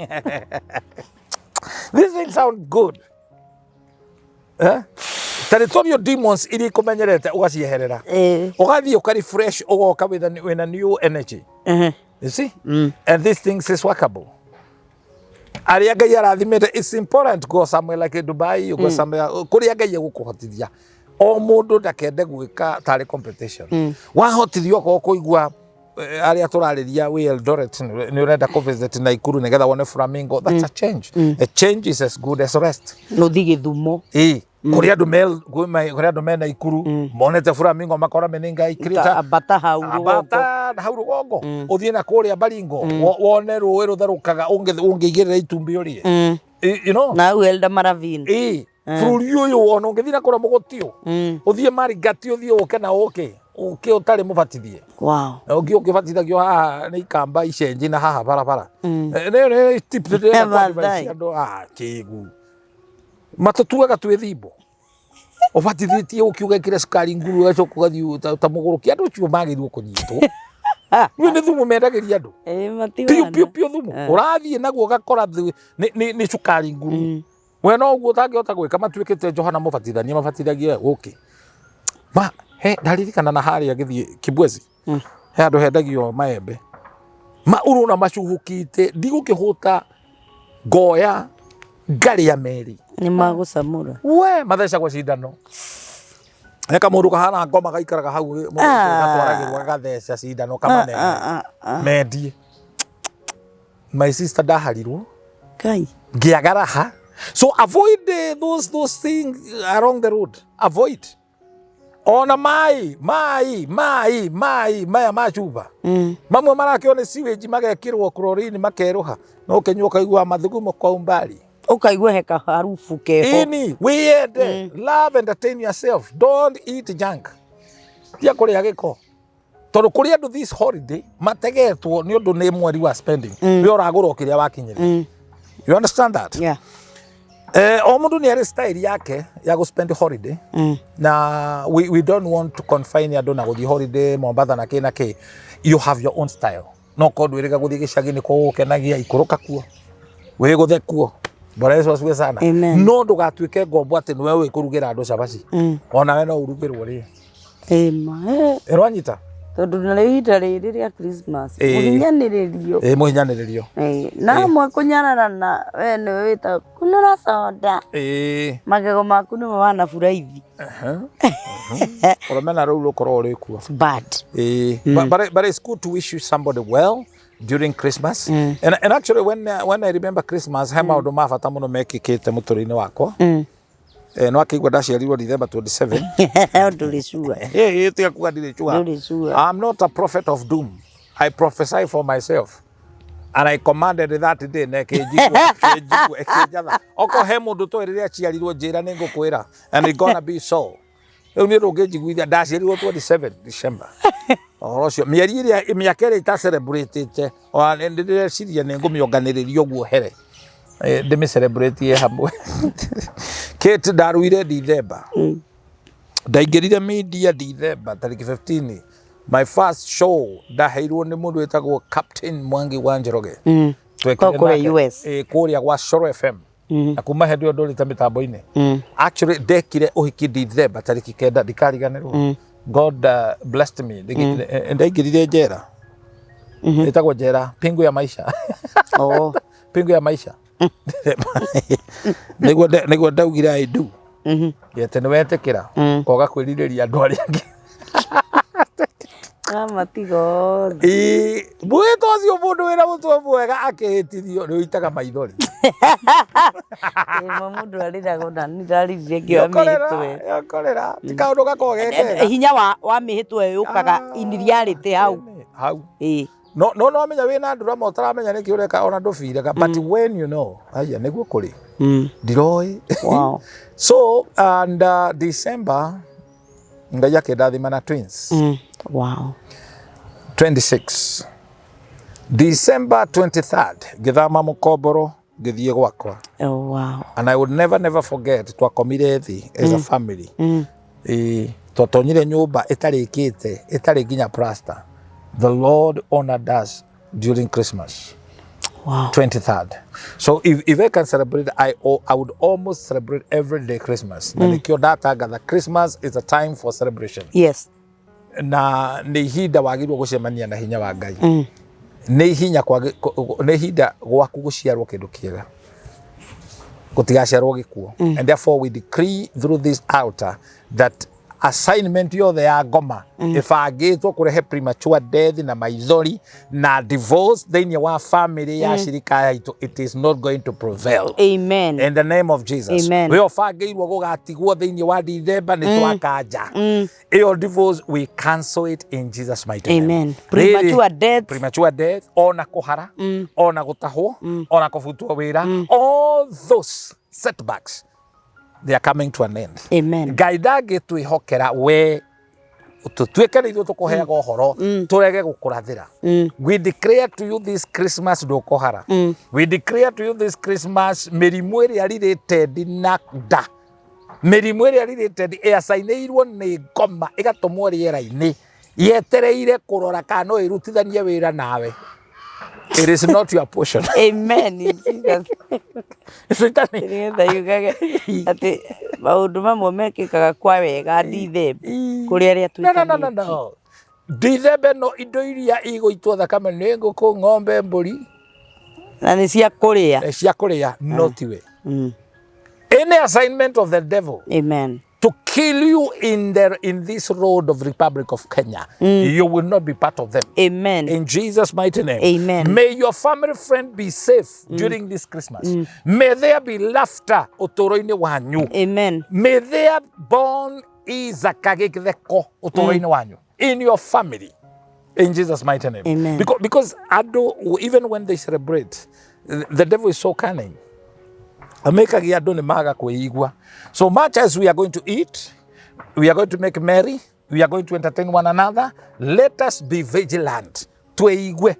These things sound good, eh? Territorial demons iria ikũmenyerete ũgacieherera, ũgathiĩ ũka refresh, ũgoka with a new energy. You see? And these things is workable. Arĩa Ngai arathimĩte, it's important to go somewhere like Dubai, you go somewhere kũrĩa Ngai egũkũhotithia. O mũndũ ndakende gwĩka tarĩ competition. Wahotithio okorwo kũigua arĩa tũrarĩria wĩ Eldoret nĩ ũrenda kũ visit Nakuru nĩgetha wone flamingo, that's a change. A change is as good as rest. Nũthi Gĩthumo. Ĩĩ, kũrĩa andũ me kũrĩa andũ me Nakuru monete flamingo makora menenga ikirita. Ambata hau rũgongo. Ambata na hau rũgongo ũthiĩ na kũrĩa Baringo, wone rũĩ rũtherũkaga ũngĩigĩrĩra itumbĩ ũrĩe. Na hau Eldama Ravine. Ĩĩ, bũrũri ũyũ ona ũngĩthiĩ na kũrĩa Mũgũtio, ũthiĩ Marigati, ũthiĩ ũke na ũke ũke ũtarĩ mũbatithie. Na ũngĩ ũkĩbatithagio haha nĩ ikamba icenji na haha barabara. Nĩ tips ndĩrenda Maathai. kũ-advise andũ ah kĩgu matũtuaga twĩ thimbo ũbatithĩtie ũkiuga ĩkĩre cukari nguru ũgacoka ũgathiĩ ta mũgũrũki. Andũ acio magĩrĩirwo kũnyitwo rĩu nĩ thumu mendagĩria andũ. Ĩĩ, piũ matiwana. Piũ piũ thumu ũrathiĩ naguo ũgakora nĩ cukari nguru. We no ũguo ũtangĩhota gwĩka matuĩkĩte Johana Mũbatithania mabatithagie gũkĩ ma he ndaririkana na harĩa gĩthiĩ Kibwezi he handũ hendagio maembe ma ũrona macuhũkĩte ndigũkĩhũta ngoya ngarĩa merĩ. Nĩ magũcamũra. We mathecagwo cindano he kamũndũ kahana ngoma gaikaraga hau gatwaragĩrwo gagatheca cindano kamanene mendie. My sister, ndaharirwo. Kai. Ngĩaga raha. So avoid those things along the road. Avoid ona mai mai mai mai maya ma cuba. Mamwe marakĩo nĩ sewage magekĩrwo chlorine makerũha no ũkĩnyua ũkaigua mathugumo kwa umbali. Ũkaigua he kaharubu keho. Ini wiyende, love, entertain yourself. Don't eat junk. Tia kũrĩa gĩko tondũ kũrĩ andũ this holiday mategetwo nĩ ũndũ nĩ mweri wa spending, we ũragũra o kĩrĩa wakinyĩria. You understand that? Yeah. O mũndũ nĩ arĩ style yake ya gũ spend holiday na we don't want to confine andũ na gũthiĩ holiday Mombatha na kĩ na kĩ. You have your own style. No korwo ndwĩrĩga gũthiĩ gĩcagi nĩ gũgũkenagia, ikũrũka kuo wĩgũthe kuo. Bwana Yesu asifiwe sana. Amen. No ndũgatuĩke ngombo atĩ nĩwe ũĩ kũrugĩra andũ cabaci. Ona we no ũrugĩrwo rĩ. Ĩma. Ĩrwanyita. Tondũ na rĩu ihinda rĩrĩ rĩa Christmas Ĩĩ. mũhinyanĩrĩrio. Ĩ, mũhinyanĩrĩrio. Ĩĩ, na amwe kũnyararana we nĩwe wĩtagwo kunũra soda. Magego maku nĩmo wanaburaithi. Ũrũmena rũu rũkorwo rwĩ kuo. It's bad. But it's good to wish you somebody well during Christmas. And actually when I remember Christmas, he maũndũ ma bata mũno mekĩkĩte mũtũrĩre-inĩ wakwa. No akĩigua ndaciarirwo December 27. Ndũrĩ sure. Hey, tiga kuga ndirĩ sure. Ndũrĩ sure. I'm not a prophet of doom. I prophesy for myself. And I commanded that day na ĩkĩnjigua, ĩkĩnjigua, ĩkĩnjatha. Okorwo he mũndũ toĩ rĩrĩa aciarirwo njĩra nĩ ngũkwĩra. And it gonna be so. Rĩu nĩ ndũngĩnjiguithia ndaciarirwo 27 December. Ũhoro ũcio mĩeri ĩrĩa mĩaka ĩrĩa ita-celebrate-ĩte ona nĩ ndĩreciria nĩ ngũmĩonganĩrĩria ũguo here. Ndĩmĩ celebrate hamwe. Kate, ndaruire December. Ndaingĩrire media December tarĩki 15. My first show ndaheirwo nĩ mũndũ wĩtagwo Captain Mwangi wa Njoroge. Twekire Kũrĩa nake, US. Kũrĩa gwa Coro FM. Na kuma hĩndĩ ĩyo ndũrĩte mĩtambo-inĩ. Actually ndekire ũhiki December tarĩki 9, ndikariganĩrwo. God blessed me. Ndaingĩrire njera. Ĩtagwo njera pingu ya maisha. Oh. Pingu ya maisha. Nĩguo ndaugire I do. Yete nĩ wetĩkĩra koga kwĩrirĩria andũ arĩa angĩ. Wamatiga othe. Ĩĩ, mwĩhĩtwa ũcio mũndũ wĩna mũtwe mwega akĩhĩtithio nĩ ũitaga maithori. Ĩmwe mũndũ arĩraga ona niĩ ndarĩrire ngĩoya Nĩũkũrĩra, mĩhĩtwa ĩyo. nĩũkũrĩra. Ti kaũndũ gakoragwo ge kega. Hinya wa mĩhĩtwa ĩyo yũkaga in reality hau. Ĩni, hau. Ĩĩ. No no no amenya wĩna ndurama ũtaramenya nĩkĩ ũreka ona ndũbiraga, but when you know, aya nĩguo kũrĩ. Ndiroĩ. Wow. So and December Ngai akĩndathima na twins. Wow. 26 December 23rd ngĩthama mũkomboro ngĩthiĩ gwakwa. Oh, wow. And I would never never forget, twakomire thĩ as a family. Ĩĩ, twatonyire nyũmba ĩtarĩkĩte, ĩtarĩ nginya plaster. The Lord honored us during Christmas. Wow. 23rd. So if I can celebrate, I would almost celebrate every day Christmas. Na nĩkĩo ndatangatha Christmas is a time for celebration. Yes. Na nĩ ihinda wagĩrĩirwo gũcemania na hinya wa Ngai. Nĩ ihinya nĩ ihinda gwaku gũciarwo kĩndũ kĩega. Gũtigaciarwo gĩkuũ. And therefore we decree through this altar that assignment yothe ya ngoma ĩbangĩtwo kũrehe premature death na maithori na divorce thĩinĩ wa family ya shirika yaitũ, it is not going to prevail. Amen. In the name of Jesus. Amen. We ũbangĩirwo gũgatigwo thĩinĩ wa December nĩ twakanja. Ĩyo divorce, we cancel it in Jesus' mighty name. Amen. Rĩrĩ, Premature death. Premature death, ona kũhara, ona gũtahwo, ona kũbutwo wĩra, all those setbacks, they are coming to an end. Amen. Ngai ndangĩtwĩhokera we tũtuĩke nĩ ithuĩ tũkũheaga ũhoro tũrege gũkũrathĩra. We declare to you this Christmas ndũkũhara. We declare to you this Christmas mĩrimũ ĩrĩa related na nda, mĩrimũ ĩrĩa related ĩacainĩirwo nĩ ngoma ĩgatũmwo rĩera-inĩ yetereire kũrora kana no ĩrutithanie wĩra nawe, it is not your portion. Amen. In Jesus. Shetani. Nĩgetha yugage atĩ maũndũ mamwe mekĩkaga kwa wega Ndithemba kũrĩ arĩa No, no, no, no, twĩtanĩtio. no. Ndithemba no indo iria igũitwo thakame nĩ ngũkũ, ng'ombe, mbũri. Na nĩ cia kũrĩa. Cia kũrĩa, no tiwe. Any assignment of the devil Amen. to kill you in this road of Republic of Kenya, you will not be part of them. Amen. In Jesus' mighty name. Amen. May your family friend be safe during this Christmas. May there be laughter ũtũũro-inĩ wanyu. Amen. May there born Isaac gĩtheko ũtũũro-inĩ wanyu. In your family. In Jesus' mighty name. Amen. Because andũ, even when they celebrate, the devil is so cunning. Amekagia andũ nĩ maga kwĩigua. So much as we are going to eat, we are going to make merry, we are going to entertain one another, let us be vigilant. Twĩigue.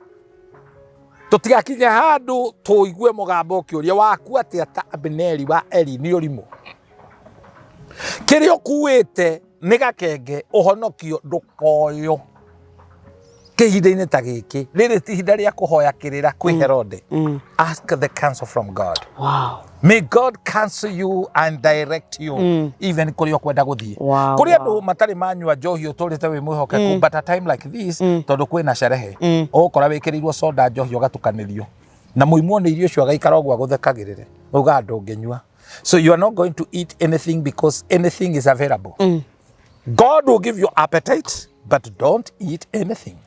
Tũtigakinye handũ tũigue mũgambo ũkĩũria waku atĩa ta Abineri wa Eli nĩ ũrimũ. Kĩrĩa ũkuĩte nĩ gakenge ũhonokio ndũkoywo kĩhinda-inĩ ta gĩkĩ. Rĩrĩ ti ihinda rĩa kũhoya kĩrĩra kwĩ Herode. Ask the counsel from God. Wow. May God counsel you and direct you even kũrĩa ũkwenda gũthiĩ. Kũrĩ andũ matarĩ manyua njohi ũtũrĩte wĩ mwĩhokeku, but a time like this, tondũ kwĩna sherehe, ũgũkora wĩkĩrĩirwo soda njohi ũgatukanĩrio na mũimwo nĩ irio icio agaikara ũguo agũthekagĩrĩre ugaga ndũngĩnyua. So you are not going to eat anything because anything is available. God will give you appetite, but don't eat anything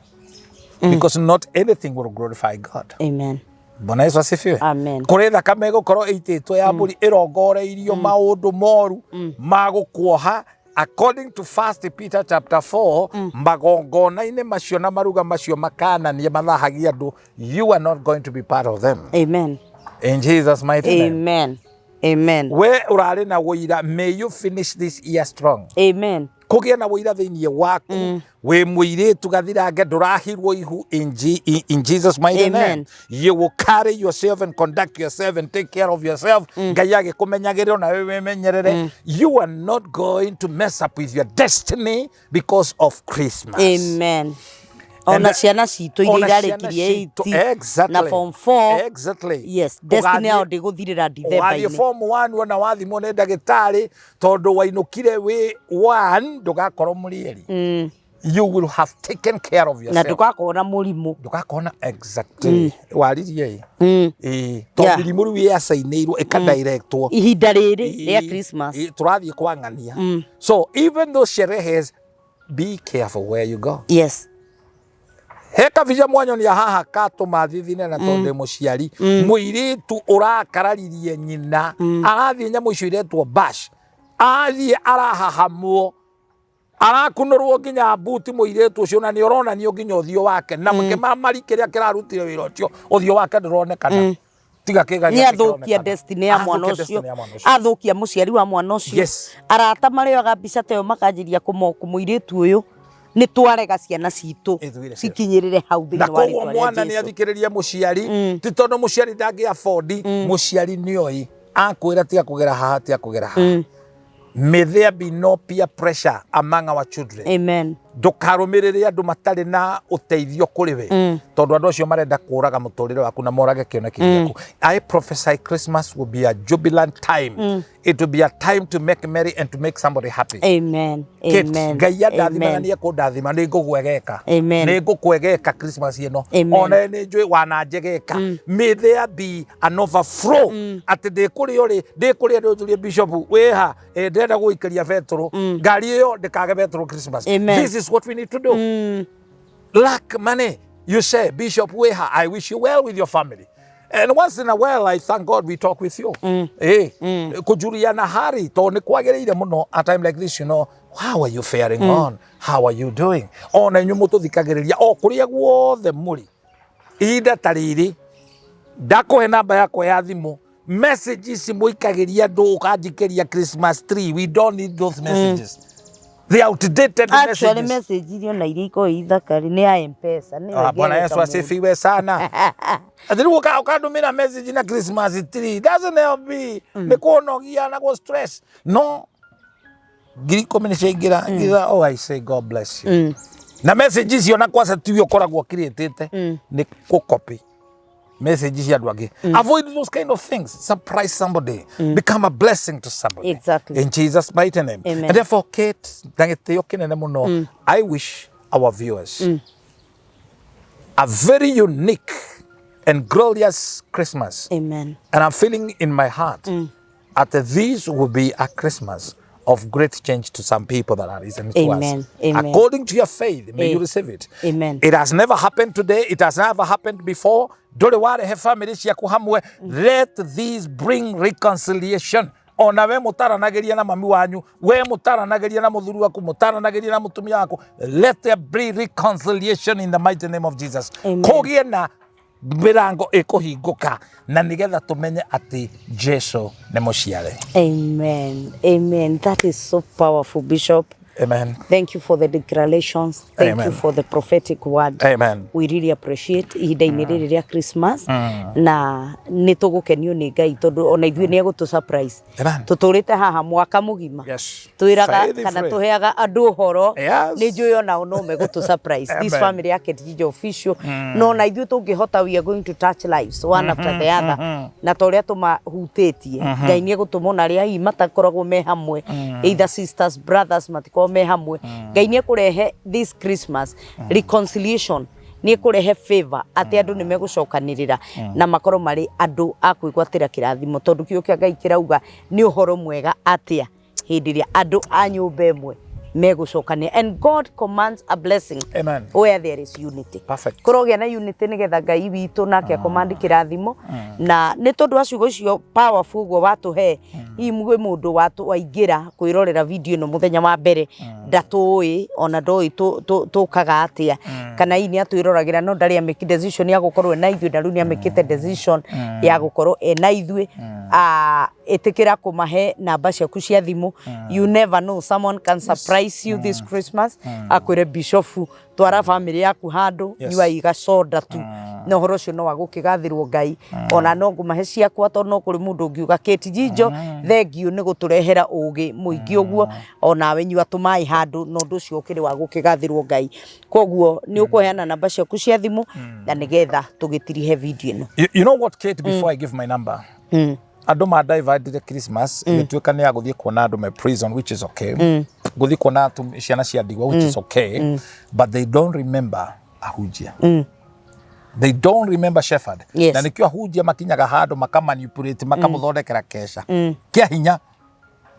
because not anything will glorify God. Amen. Bwana Yesu asifiwe. Amen. Kũrĩ thakame ĩgũkorwo ĩitĩtwo ya mbũri ĩrongoreirio maũndũ moru ma gũkuoha according to 1 Peter chapter 4, magongona-inĩ macio na maruga macio makananie mathahagia andũ, you are not going to be part of them. Amen. In Jesus' mighty name. Amen. Amen. We ũrarĩ na wũira, may you finish this year strong. Amen. Kũgĩa na wũira thĩinĩ waku wĩ mũirĩtu gathirange ndũrahirwo ihu in Jesus' mighty Amen. name. You will carry yourself and conduct yourself and take care of yourself. Ngai agĩkũmenyagĩrĩra na we wĩmenyerere. You are not going to mess up with your destiny because of Christmas. Amen. Ona ciana citũ iria Ona ciana irarĩkirie citũ, 8 exactly. na form 4. Exactly. Yes, destiny Ũgathiĩ- yao ndĩgũthirĩra Wathiĩ Ndithemba-inĩ. form 1 wona wathimwo nĩ ndagĩtarĩ tondũ wainũkire wĩ 1 ndũgakorwo mũrĩeri. You will have taken care of Na yourself. ndũgakorwo na mũrimũ. Ndũgakorwo na exactly. Waririe ĩ. Ĩ, tondũ mĩrimũ rĩu yacainĩirwo ĩkadirectwo. Ihinda rĩrĩ rĩa Christmas. Ĩ, tũrathiĩ kwang'ania. So even though sherehes, be careful where you go. Yes. He kabica mwanyonia haha katũma thithine na tondũ ndĩ mũciari. Mũirĩtu ũrakararirie nyina arathiĩ nyamũ icio iretwo bash, athiĩ arahahamwo, arakunũrwo nginya mbuti mũirĩtu ũcio, na nĩ ũronanio nginya ũthiũ wake na kĩmamari kĩrĩa kĩrarutire wĩra ũcio, ũthiũ wake ndũronekana tiga kĩga. Nĩ athũkia destiny ya mwana ũcio, athũkia mũciari wa mwana ũcio. Arata marĩoyaga mbica ta ĩyo makanjĩria kũmoku mũirĩtu ũyũ. Nĩ twarega ciana citũ Ĩthwire cikinyĩrĩre hau na thĩinĩ wa koguo rĩtwa mwana rĩa nĩ Jesu. athikĩrĩrie mũciari, ti tondũ mũciari ndangĩ afford. Mũciari nĩoĩ akwĩra tiga kũgera haha, tiga kũgera haha. May there be no peer pressure among our children. Amen. Ndũkarũmĩrĩre andũ matarĩ na ũteithio kũrĩ we, tondũ andũ acio marenda kũraga mũtũrĩre waku na morage kĩoneki gĩaku. I prophesy Christmas will be a jubilant time. It will be a time to make merry and to make somebody happy. Amen. Kate, Amen. Ngai andathimaga. Amen. Nĩ ekũndathima, nĩ ngũgwegeka. Amen. Nĩ ngũkwegeka Christmas ĩno. Amen. Ona nĩ njũĩ wananjegeka. May there be an overflow atĩ ndĩkũrĩa ũrĩ ndĩkũrĩa ndĩũnjũrie, "Bishop, wĩha?" Eh, ndĩrenda gũikĩria betũrũ ngari ĩyo, ndĩkage betũrũ Christmas. Amen. This is what we need to do. Lack money, you say, "Bishop, wĩha?" I wish you well with your family. And once in a while, I thank God we talk with you. Kujuriana hali to nĩ kwagĩrĩire mũno a time like this, how are you faring on? How are you doing? Ona inyuĩ mũtũthikagĩrĩria o kũrĩa guothe mũrĩ. Ihinda ta rĩrĩ, ndakũhe namba yakwa ya thimũ. Message ici mũikagĩria andũ ũkanjikĩria Christmas tree. We don't need those messages. They outdated Actually, messages. Message iria ona iria ikoragwo ithaka nĩ ya Mpesa nĩ. Ah, Bwana Yesu asifiwe sana. Ati rĩu ũkandũmĩra message na Christmas tree doesn't help me. Nĩ kũnogia na gũ stress. No 10,000 nĩ ciaingĩra ngitha, oh, I say God bless you. Na message icio na kwaca tiwe ũkoragwo ũkirĩtĩte, nĩ gũcopy message cia andũ angĩ. Avoid those kind of things. Surprise somebody. Become a blessing to somebody. In Jesus' mighty name. Amen. And therefore, Kate, na gĩtĩo kĩnene mũno, I wish our viewers a very unique and glorious Christmas. Amen. And I'm feeling in my heart that this will be a Christmas of great change to some people that are listening to Amen. us. Amen. According to your faith, may you receive it. Amen. It has never happened today. It has never happened before. Ndũrĩ warehe family ciaku hamwe. Let this bring reconciliation. Ona we mũtaranagĩria na mami wanyu, we mũtaranagĩria na mũthuri waku, mũtaranagĩria na mũtumia waku. Let there be reconciliation in the mighty name of Jesus. Amen. Kũgĩe na mĩrango ĩkũhingũka na nĩgetha tũmenye atĩ Jesu nĩ mũciare. Amen. Amen. That is so powerful, Bishop. Amen. Thank you for the declarations. Thank Amen. you for the prophetic word. Amen. We really appreciate ihinda-inĩ rĩrĩ rĩa Christmas, na nĩ tũgũkenio nĩ Ngai tondũ ona ithuĩ nĩ egũtũ surprise. Amen. Tũtũrĩte haha mwaka mũgima twĩraga Faithfully. kana tũheaga andũ ũhoro. Nĩ njũĩ onao no megũtũ surprise, this Amen. family ya Kate Official. No na ithuĩ tũngĩhota, we are going to touch lives one after the other, na ta ũrĩa tũmahutĩtie, Ngai nĩ egũtũma ona arĩa hihi matakoragwo me hamwe, either sisters, brothers, matikoragwo me hamwe, Ngai nĩ ekũrehe this Christmas reconciliation, nĩ ekũrehe favor atĩ andũ nĩ megũcokanĩrĩra na makorwo marĩ andũ a kwĩgwatĩra kĩrathimo, tondũ kiugo kĩa Ngai kĩrauga nĩ ũhoro mwega atĩa hĩndĩ ĩrĩa andũ a nyũmba ĩmwe megũcokania, and God commands a blessing Amen. where there is unity. Perfect. Kũrogĩa na unity nĩgetha Ngai witũ nake akomandi kĩrathimo, na nĩ tondũ wa ciugo icio powerful ũguo watũhe. Hihi gwĩ mũndũ waingĩra kwĩrorera video ĩno mũthenya wa mbere, ndatũĩ ona ndoĩ tũkaga atĩa, kana hihi nĩ atwĩroragĩra no ndarĩ amake decision ya gũkorwo ena ithuĩ, na rĩu nĩ amĩkĩte decision ya gũkorwo ena ithuĩ. Ah, ĩtĩkĩra kũmahe namba ciaku cia thimũ. You never know, someone can surprise you this Christmas, akwĩre, "Bishop, twara family yaku handũ, nyuai gacoda tu," na ũhoro ũcio no wa gũkĩgathĩrwo Ngai. Ona no ngũmahe ciakwa tondũ no kũrĩ mũndũ ũngiuga, "Kate Jijo, thengiũ nĩ gũtũrehera ũgĩ mũingĩ ũguo, onawe nyua tũmaĩ handũ," na ũndũ ũcio ũkĩrĩ wa gũkĩgathĩrwo Ngai. Koguo nĩ ũkũheana namba ciaku cia thimũ na nĩgetha tũgĩtirihe video ĩno. You know what, Kate, before I give my number, andũ ma divertire Christmas ĩgĩtuĩka nĩ ya gũthiĩ kuona andũ me prison, which is okay, gũthiĩ kuona ciana cia ndigwa, which is okay, but they don't remember ahunjia. They don't remember shepherd. Na nĩkĩo ahunjia makinyaga handũ makamanipulate, makamũthondekera keca kĩa hinya,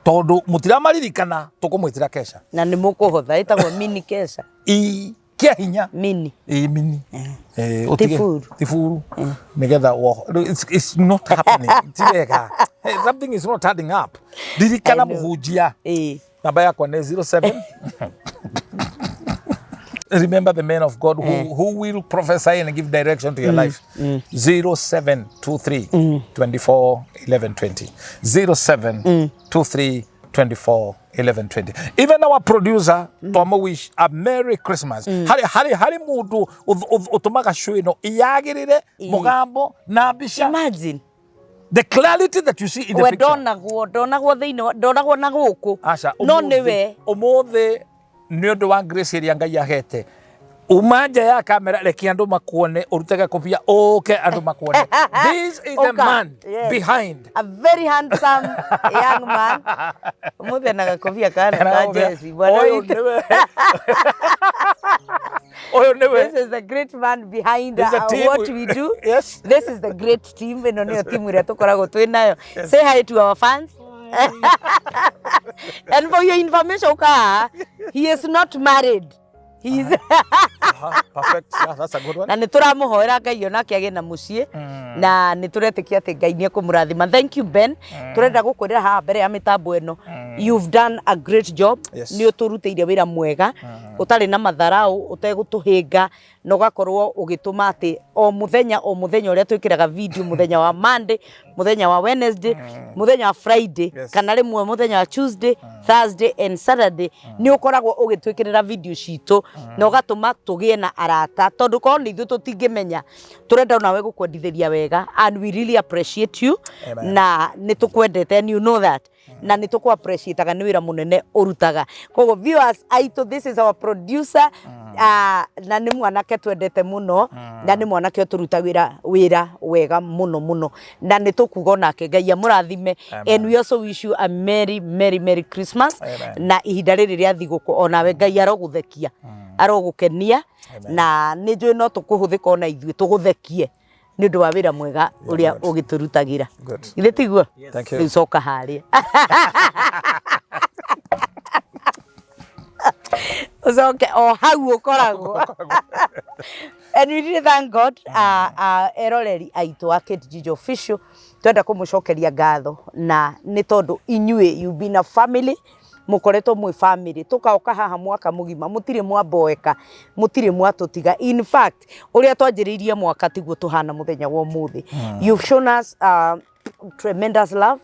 tondũ mũtiramaririkana tũkũmwĩtĩra keca. Na nĩ mũkũhotha ĩtagwo mini kesha. I Kĩa hinya. Mini. Ĩĩ, mini. Eh, ũtige- Ti ti furu nĩgetha it's not happening, ti wega. Hey, something is not adding up. Ririkana I know. mũhunjia. Ĩĩ. Namba yakwa nĩ 07. Remember the men of God who will prophesy and give direction to your life. 0723 24 11 20. 0723 24 11 20. Even our producer, Tomo, wish a Merry Christmas. Hari hari hari mundu utumaga show ino iyagirire mugambo na mbica. Imagine. The clarity that you see in the We picture. ndonagwo thĩinĩ ndonagwo na gũkũ. Aca. No nĩwe. Umuthi nĩ ũndũ wa grace ĩrĩa Ngai ahete, uma nja ya kamera, reke andũ makuone, ũrute gakobia ũke andũ makuone. This is the Ũka. man behind. A very handsome young man. Ũmũthĩ na gakobia kana ka jezi. Bwana Ũyũ witũ. nĩwe, ũyũ nĩwe. This is the great man behind This is a team what we do. Yes. This is the great team. Ĩno nĩyo timu ĩrĩa tũkoragwo twĩ nayo. Say hi to our fans. And for your information, ũka, he is not married. He is Aha, perfect. Yeah, that's a good one. Na nä tå ramå Ngai onake agä na må ciä na nä tå retä kia atä Ngai nä ekå må rathima. Thank you, Ben. Tå renda gå kwä rä ra haha mbere ya mä tambo ä no, you've done a great job. Nä å tå rutä ire wä ra mwega å tarä na matharau, å tegå tå hä nga, na å gakorwo å gä tå ma atä o muthenya o muthenya å rä a twä kä raga video, muthenya wa Monday, muthenya wa Wednesday, muthenya wa Friday, kana rĩmwe muthenya wa Tuesday, Thursday and Saturday, nĩ ũkoragwo ũgĩtwĩkĩrĩra video citũ na ũgatũma tũgĩe na arata, tondũ korwo nĩ ithuĩ tũtingĩmenya. Tũrenda onawe gũkwendithĩria wega, and we really appreciate you. Amen. Na nĩ tũkwendete and you know that, na nĩ tũkũ appreciate-aga nĩ wĩra mũnene ũrutaga. Koguo viewers aitũ, this is our producer, na nĩ mwanake twendete mũno, na nĩ mwanake ũtũruta wĩra wega mũno mũno, na nĩ tũkuga onake Ngai amũrathime. Amen. And we also wish you a merry, merry, merry Christmas. Amen. Na ihinda rĩrĩ rĩa thigũkũ onawe Ngai arogũthekia, arogũkenia, na nĩ njũĩ no tũkũhũthĩka ona ithuĩ tũgũthekie nĩ ũndũ wa wĩra mwega ũrĩa Good. ũgĩtũrutagĩra. Good. Githĩ tiguo? Thank you. Rĩu coka harĩa ũcoke o hau ũkoragwo. And we really thank God. Eroreri aitũ a Kate Njijo Official, twenda kũmũcokeria ngatho na nĩ tondũ inyuĩ, you been a family, mũkoretwo mwĩ family, tũkaoka haha mwaka mũgima, mũtirĩ mwamboeka, mũtirĩ mwatũtiga. In fact, ũrĩa twanjĩrĩirie mwaka tiguo tũhana mũthenya wa ũmũthĩ. You've shown us tremendous love.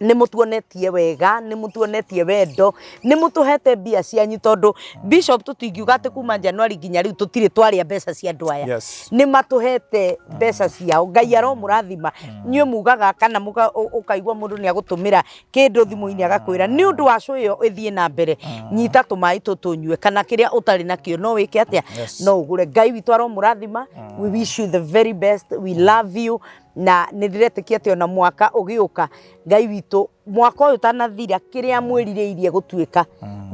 Nä må tuonetie wega, nä må tuonetie wendo, nä må tå hete mbia cianyu, tondå Bishop, tå tingiuga atä kuma January nginya rä u tå tirä twarä mbeca cia andå aya. Nä matå hete mbeca ciao. Ngai aromå rathima. Inyuĩ mugaga kana ũkaigua mũndũ nĩ agũtũmĩra kĩndũ thimũ-inĩ, agakwĩra nĩ ũndũ wa show ĩyo ĩthiĩ na mbere, nyita tũmaĩ tũtũ ũnyue, kana kĩrĩa ũtarĩ nakĩo no wĩke atĩa? No ũgũre. Ngai witũ aromũrathima. We wish you the very best. We love you, na nĩ ndĩretĩkia atĩ ona mwaka ũgĩũka, Ngai witũ, mwaka ũyũ ũtanathira, kĩrĩa mwĩrirĩirie gũtuĩka,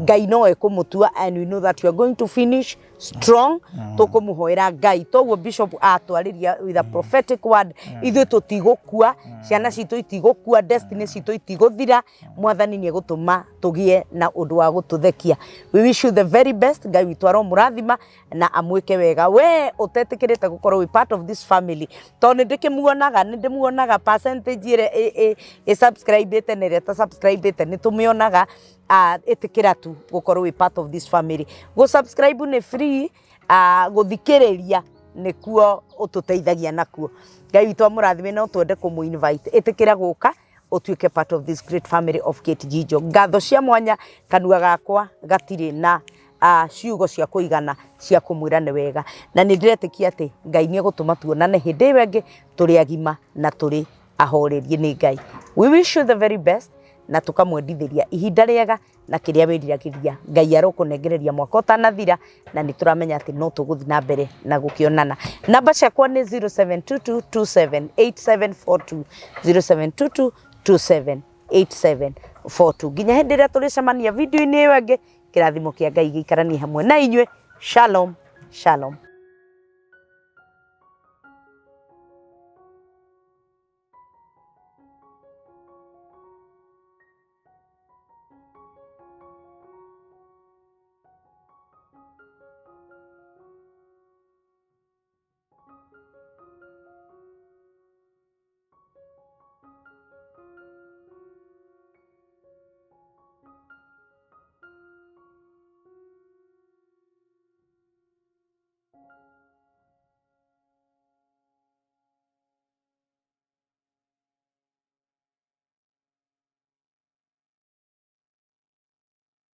Ngai no ekũmũtua, and we know that you are going to finish strong. Tũkũmũhoera Ngai toguo Bishop atwarĩria with a prophetic word. Ithuĩ tũtigũkua, ciana citũ itigũkua, destiny citũ itigũthira. Mwathani nĩ egũtũma tũgĩe na ũndũ wa gũtũthekia. We wish you the very best. Ngai witũ aromũrathima na amwĩke wega. We ũtetĩkĩrĩte gũkorwo wĩ part of this family, tondũ nĩ ndĩkĩmuonaga, nĩ ndĩmuonaga percentage ĩrĩa ĩ subscribe-ĩte na ĩrĩa ĩta subscribe-ĩte, nĩ tũmĩonaga. Ĩtĩkĩra tu gũkorwo wĩ part of this family. Gũ subscribe nĩ free, gũthikĩrĩria nĩkuo ũtũteithagia nakuo. Ngai witũ amũrathime. No twende kũmũ invite, ĩtĩkĩra gũka ũtuĩke part of this great family of Kate Njijo. Ngatho cia mwanya, kanua gakwa gatirĩ na ciugo cia kũigana cia kũmwĩra nĩ wega, na nĩ ndĩretĩkia atĩ Ngai nĩ egũtũma tuonane hĩndĩ ĩyo ĩngĩ tũrĩ agima na tũrĩ ahorerie nĩ Ngai. We wish you the very best, na tũkamwendithĩria ihinda rĩega na kĩrĩa wĩriragĩria Ngai arokũnengereria mwaka ũtanathira, na nĩ tũramenya atĩ no tũgũthiĩ na mbere na gũkĩonana. Namba ciakwa nĩ 0722278742, 0722278742. Nginya hĩndĩ ĩrĩa tũrĩcemania video-inĩ ĩyo ĩngĩ, kĩrathimo kĩa Ngai gĩikaranie hamwe na inyuĩ. Shalom, shalom.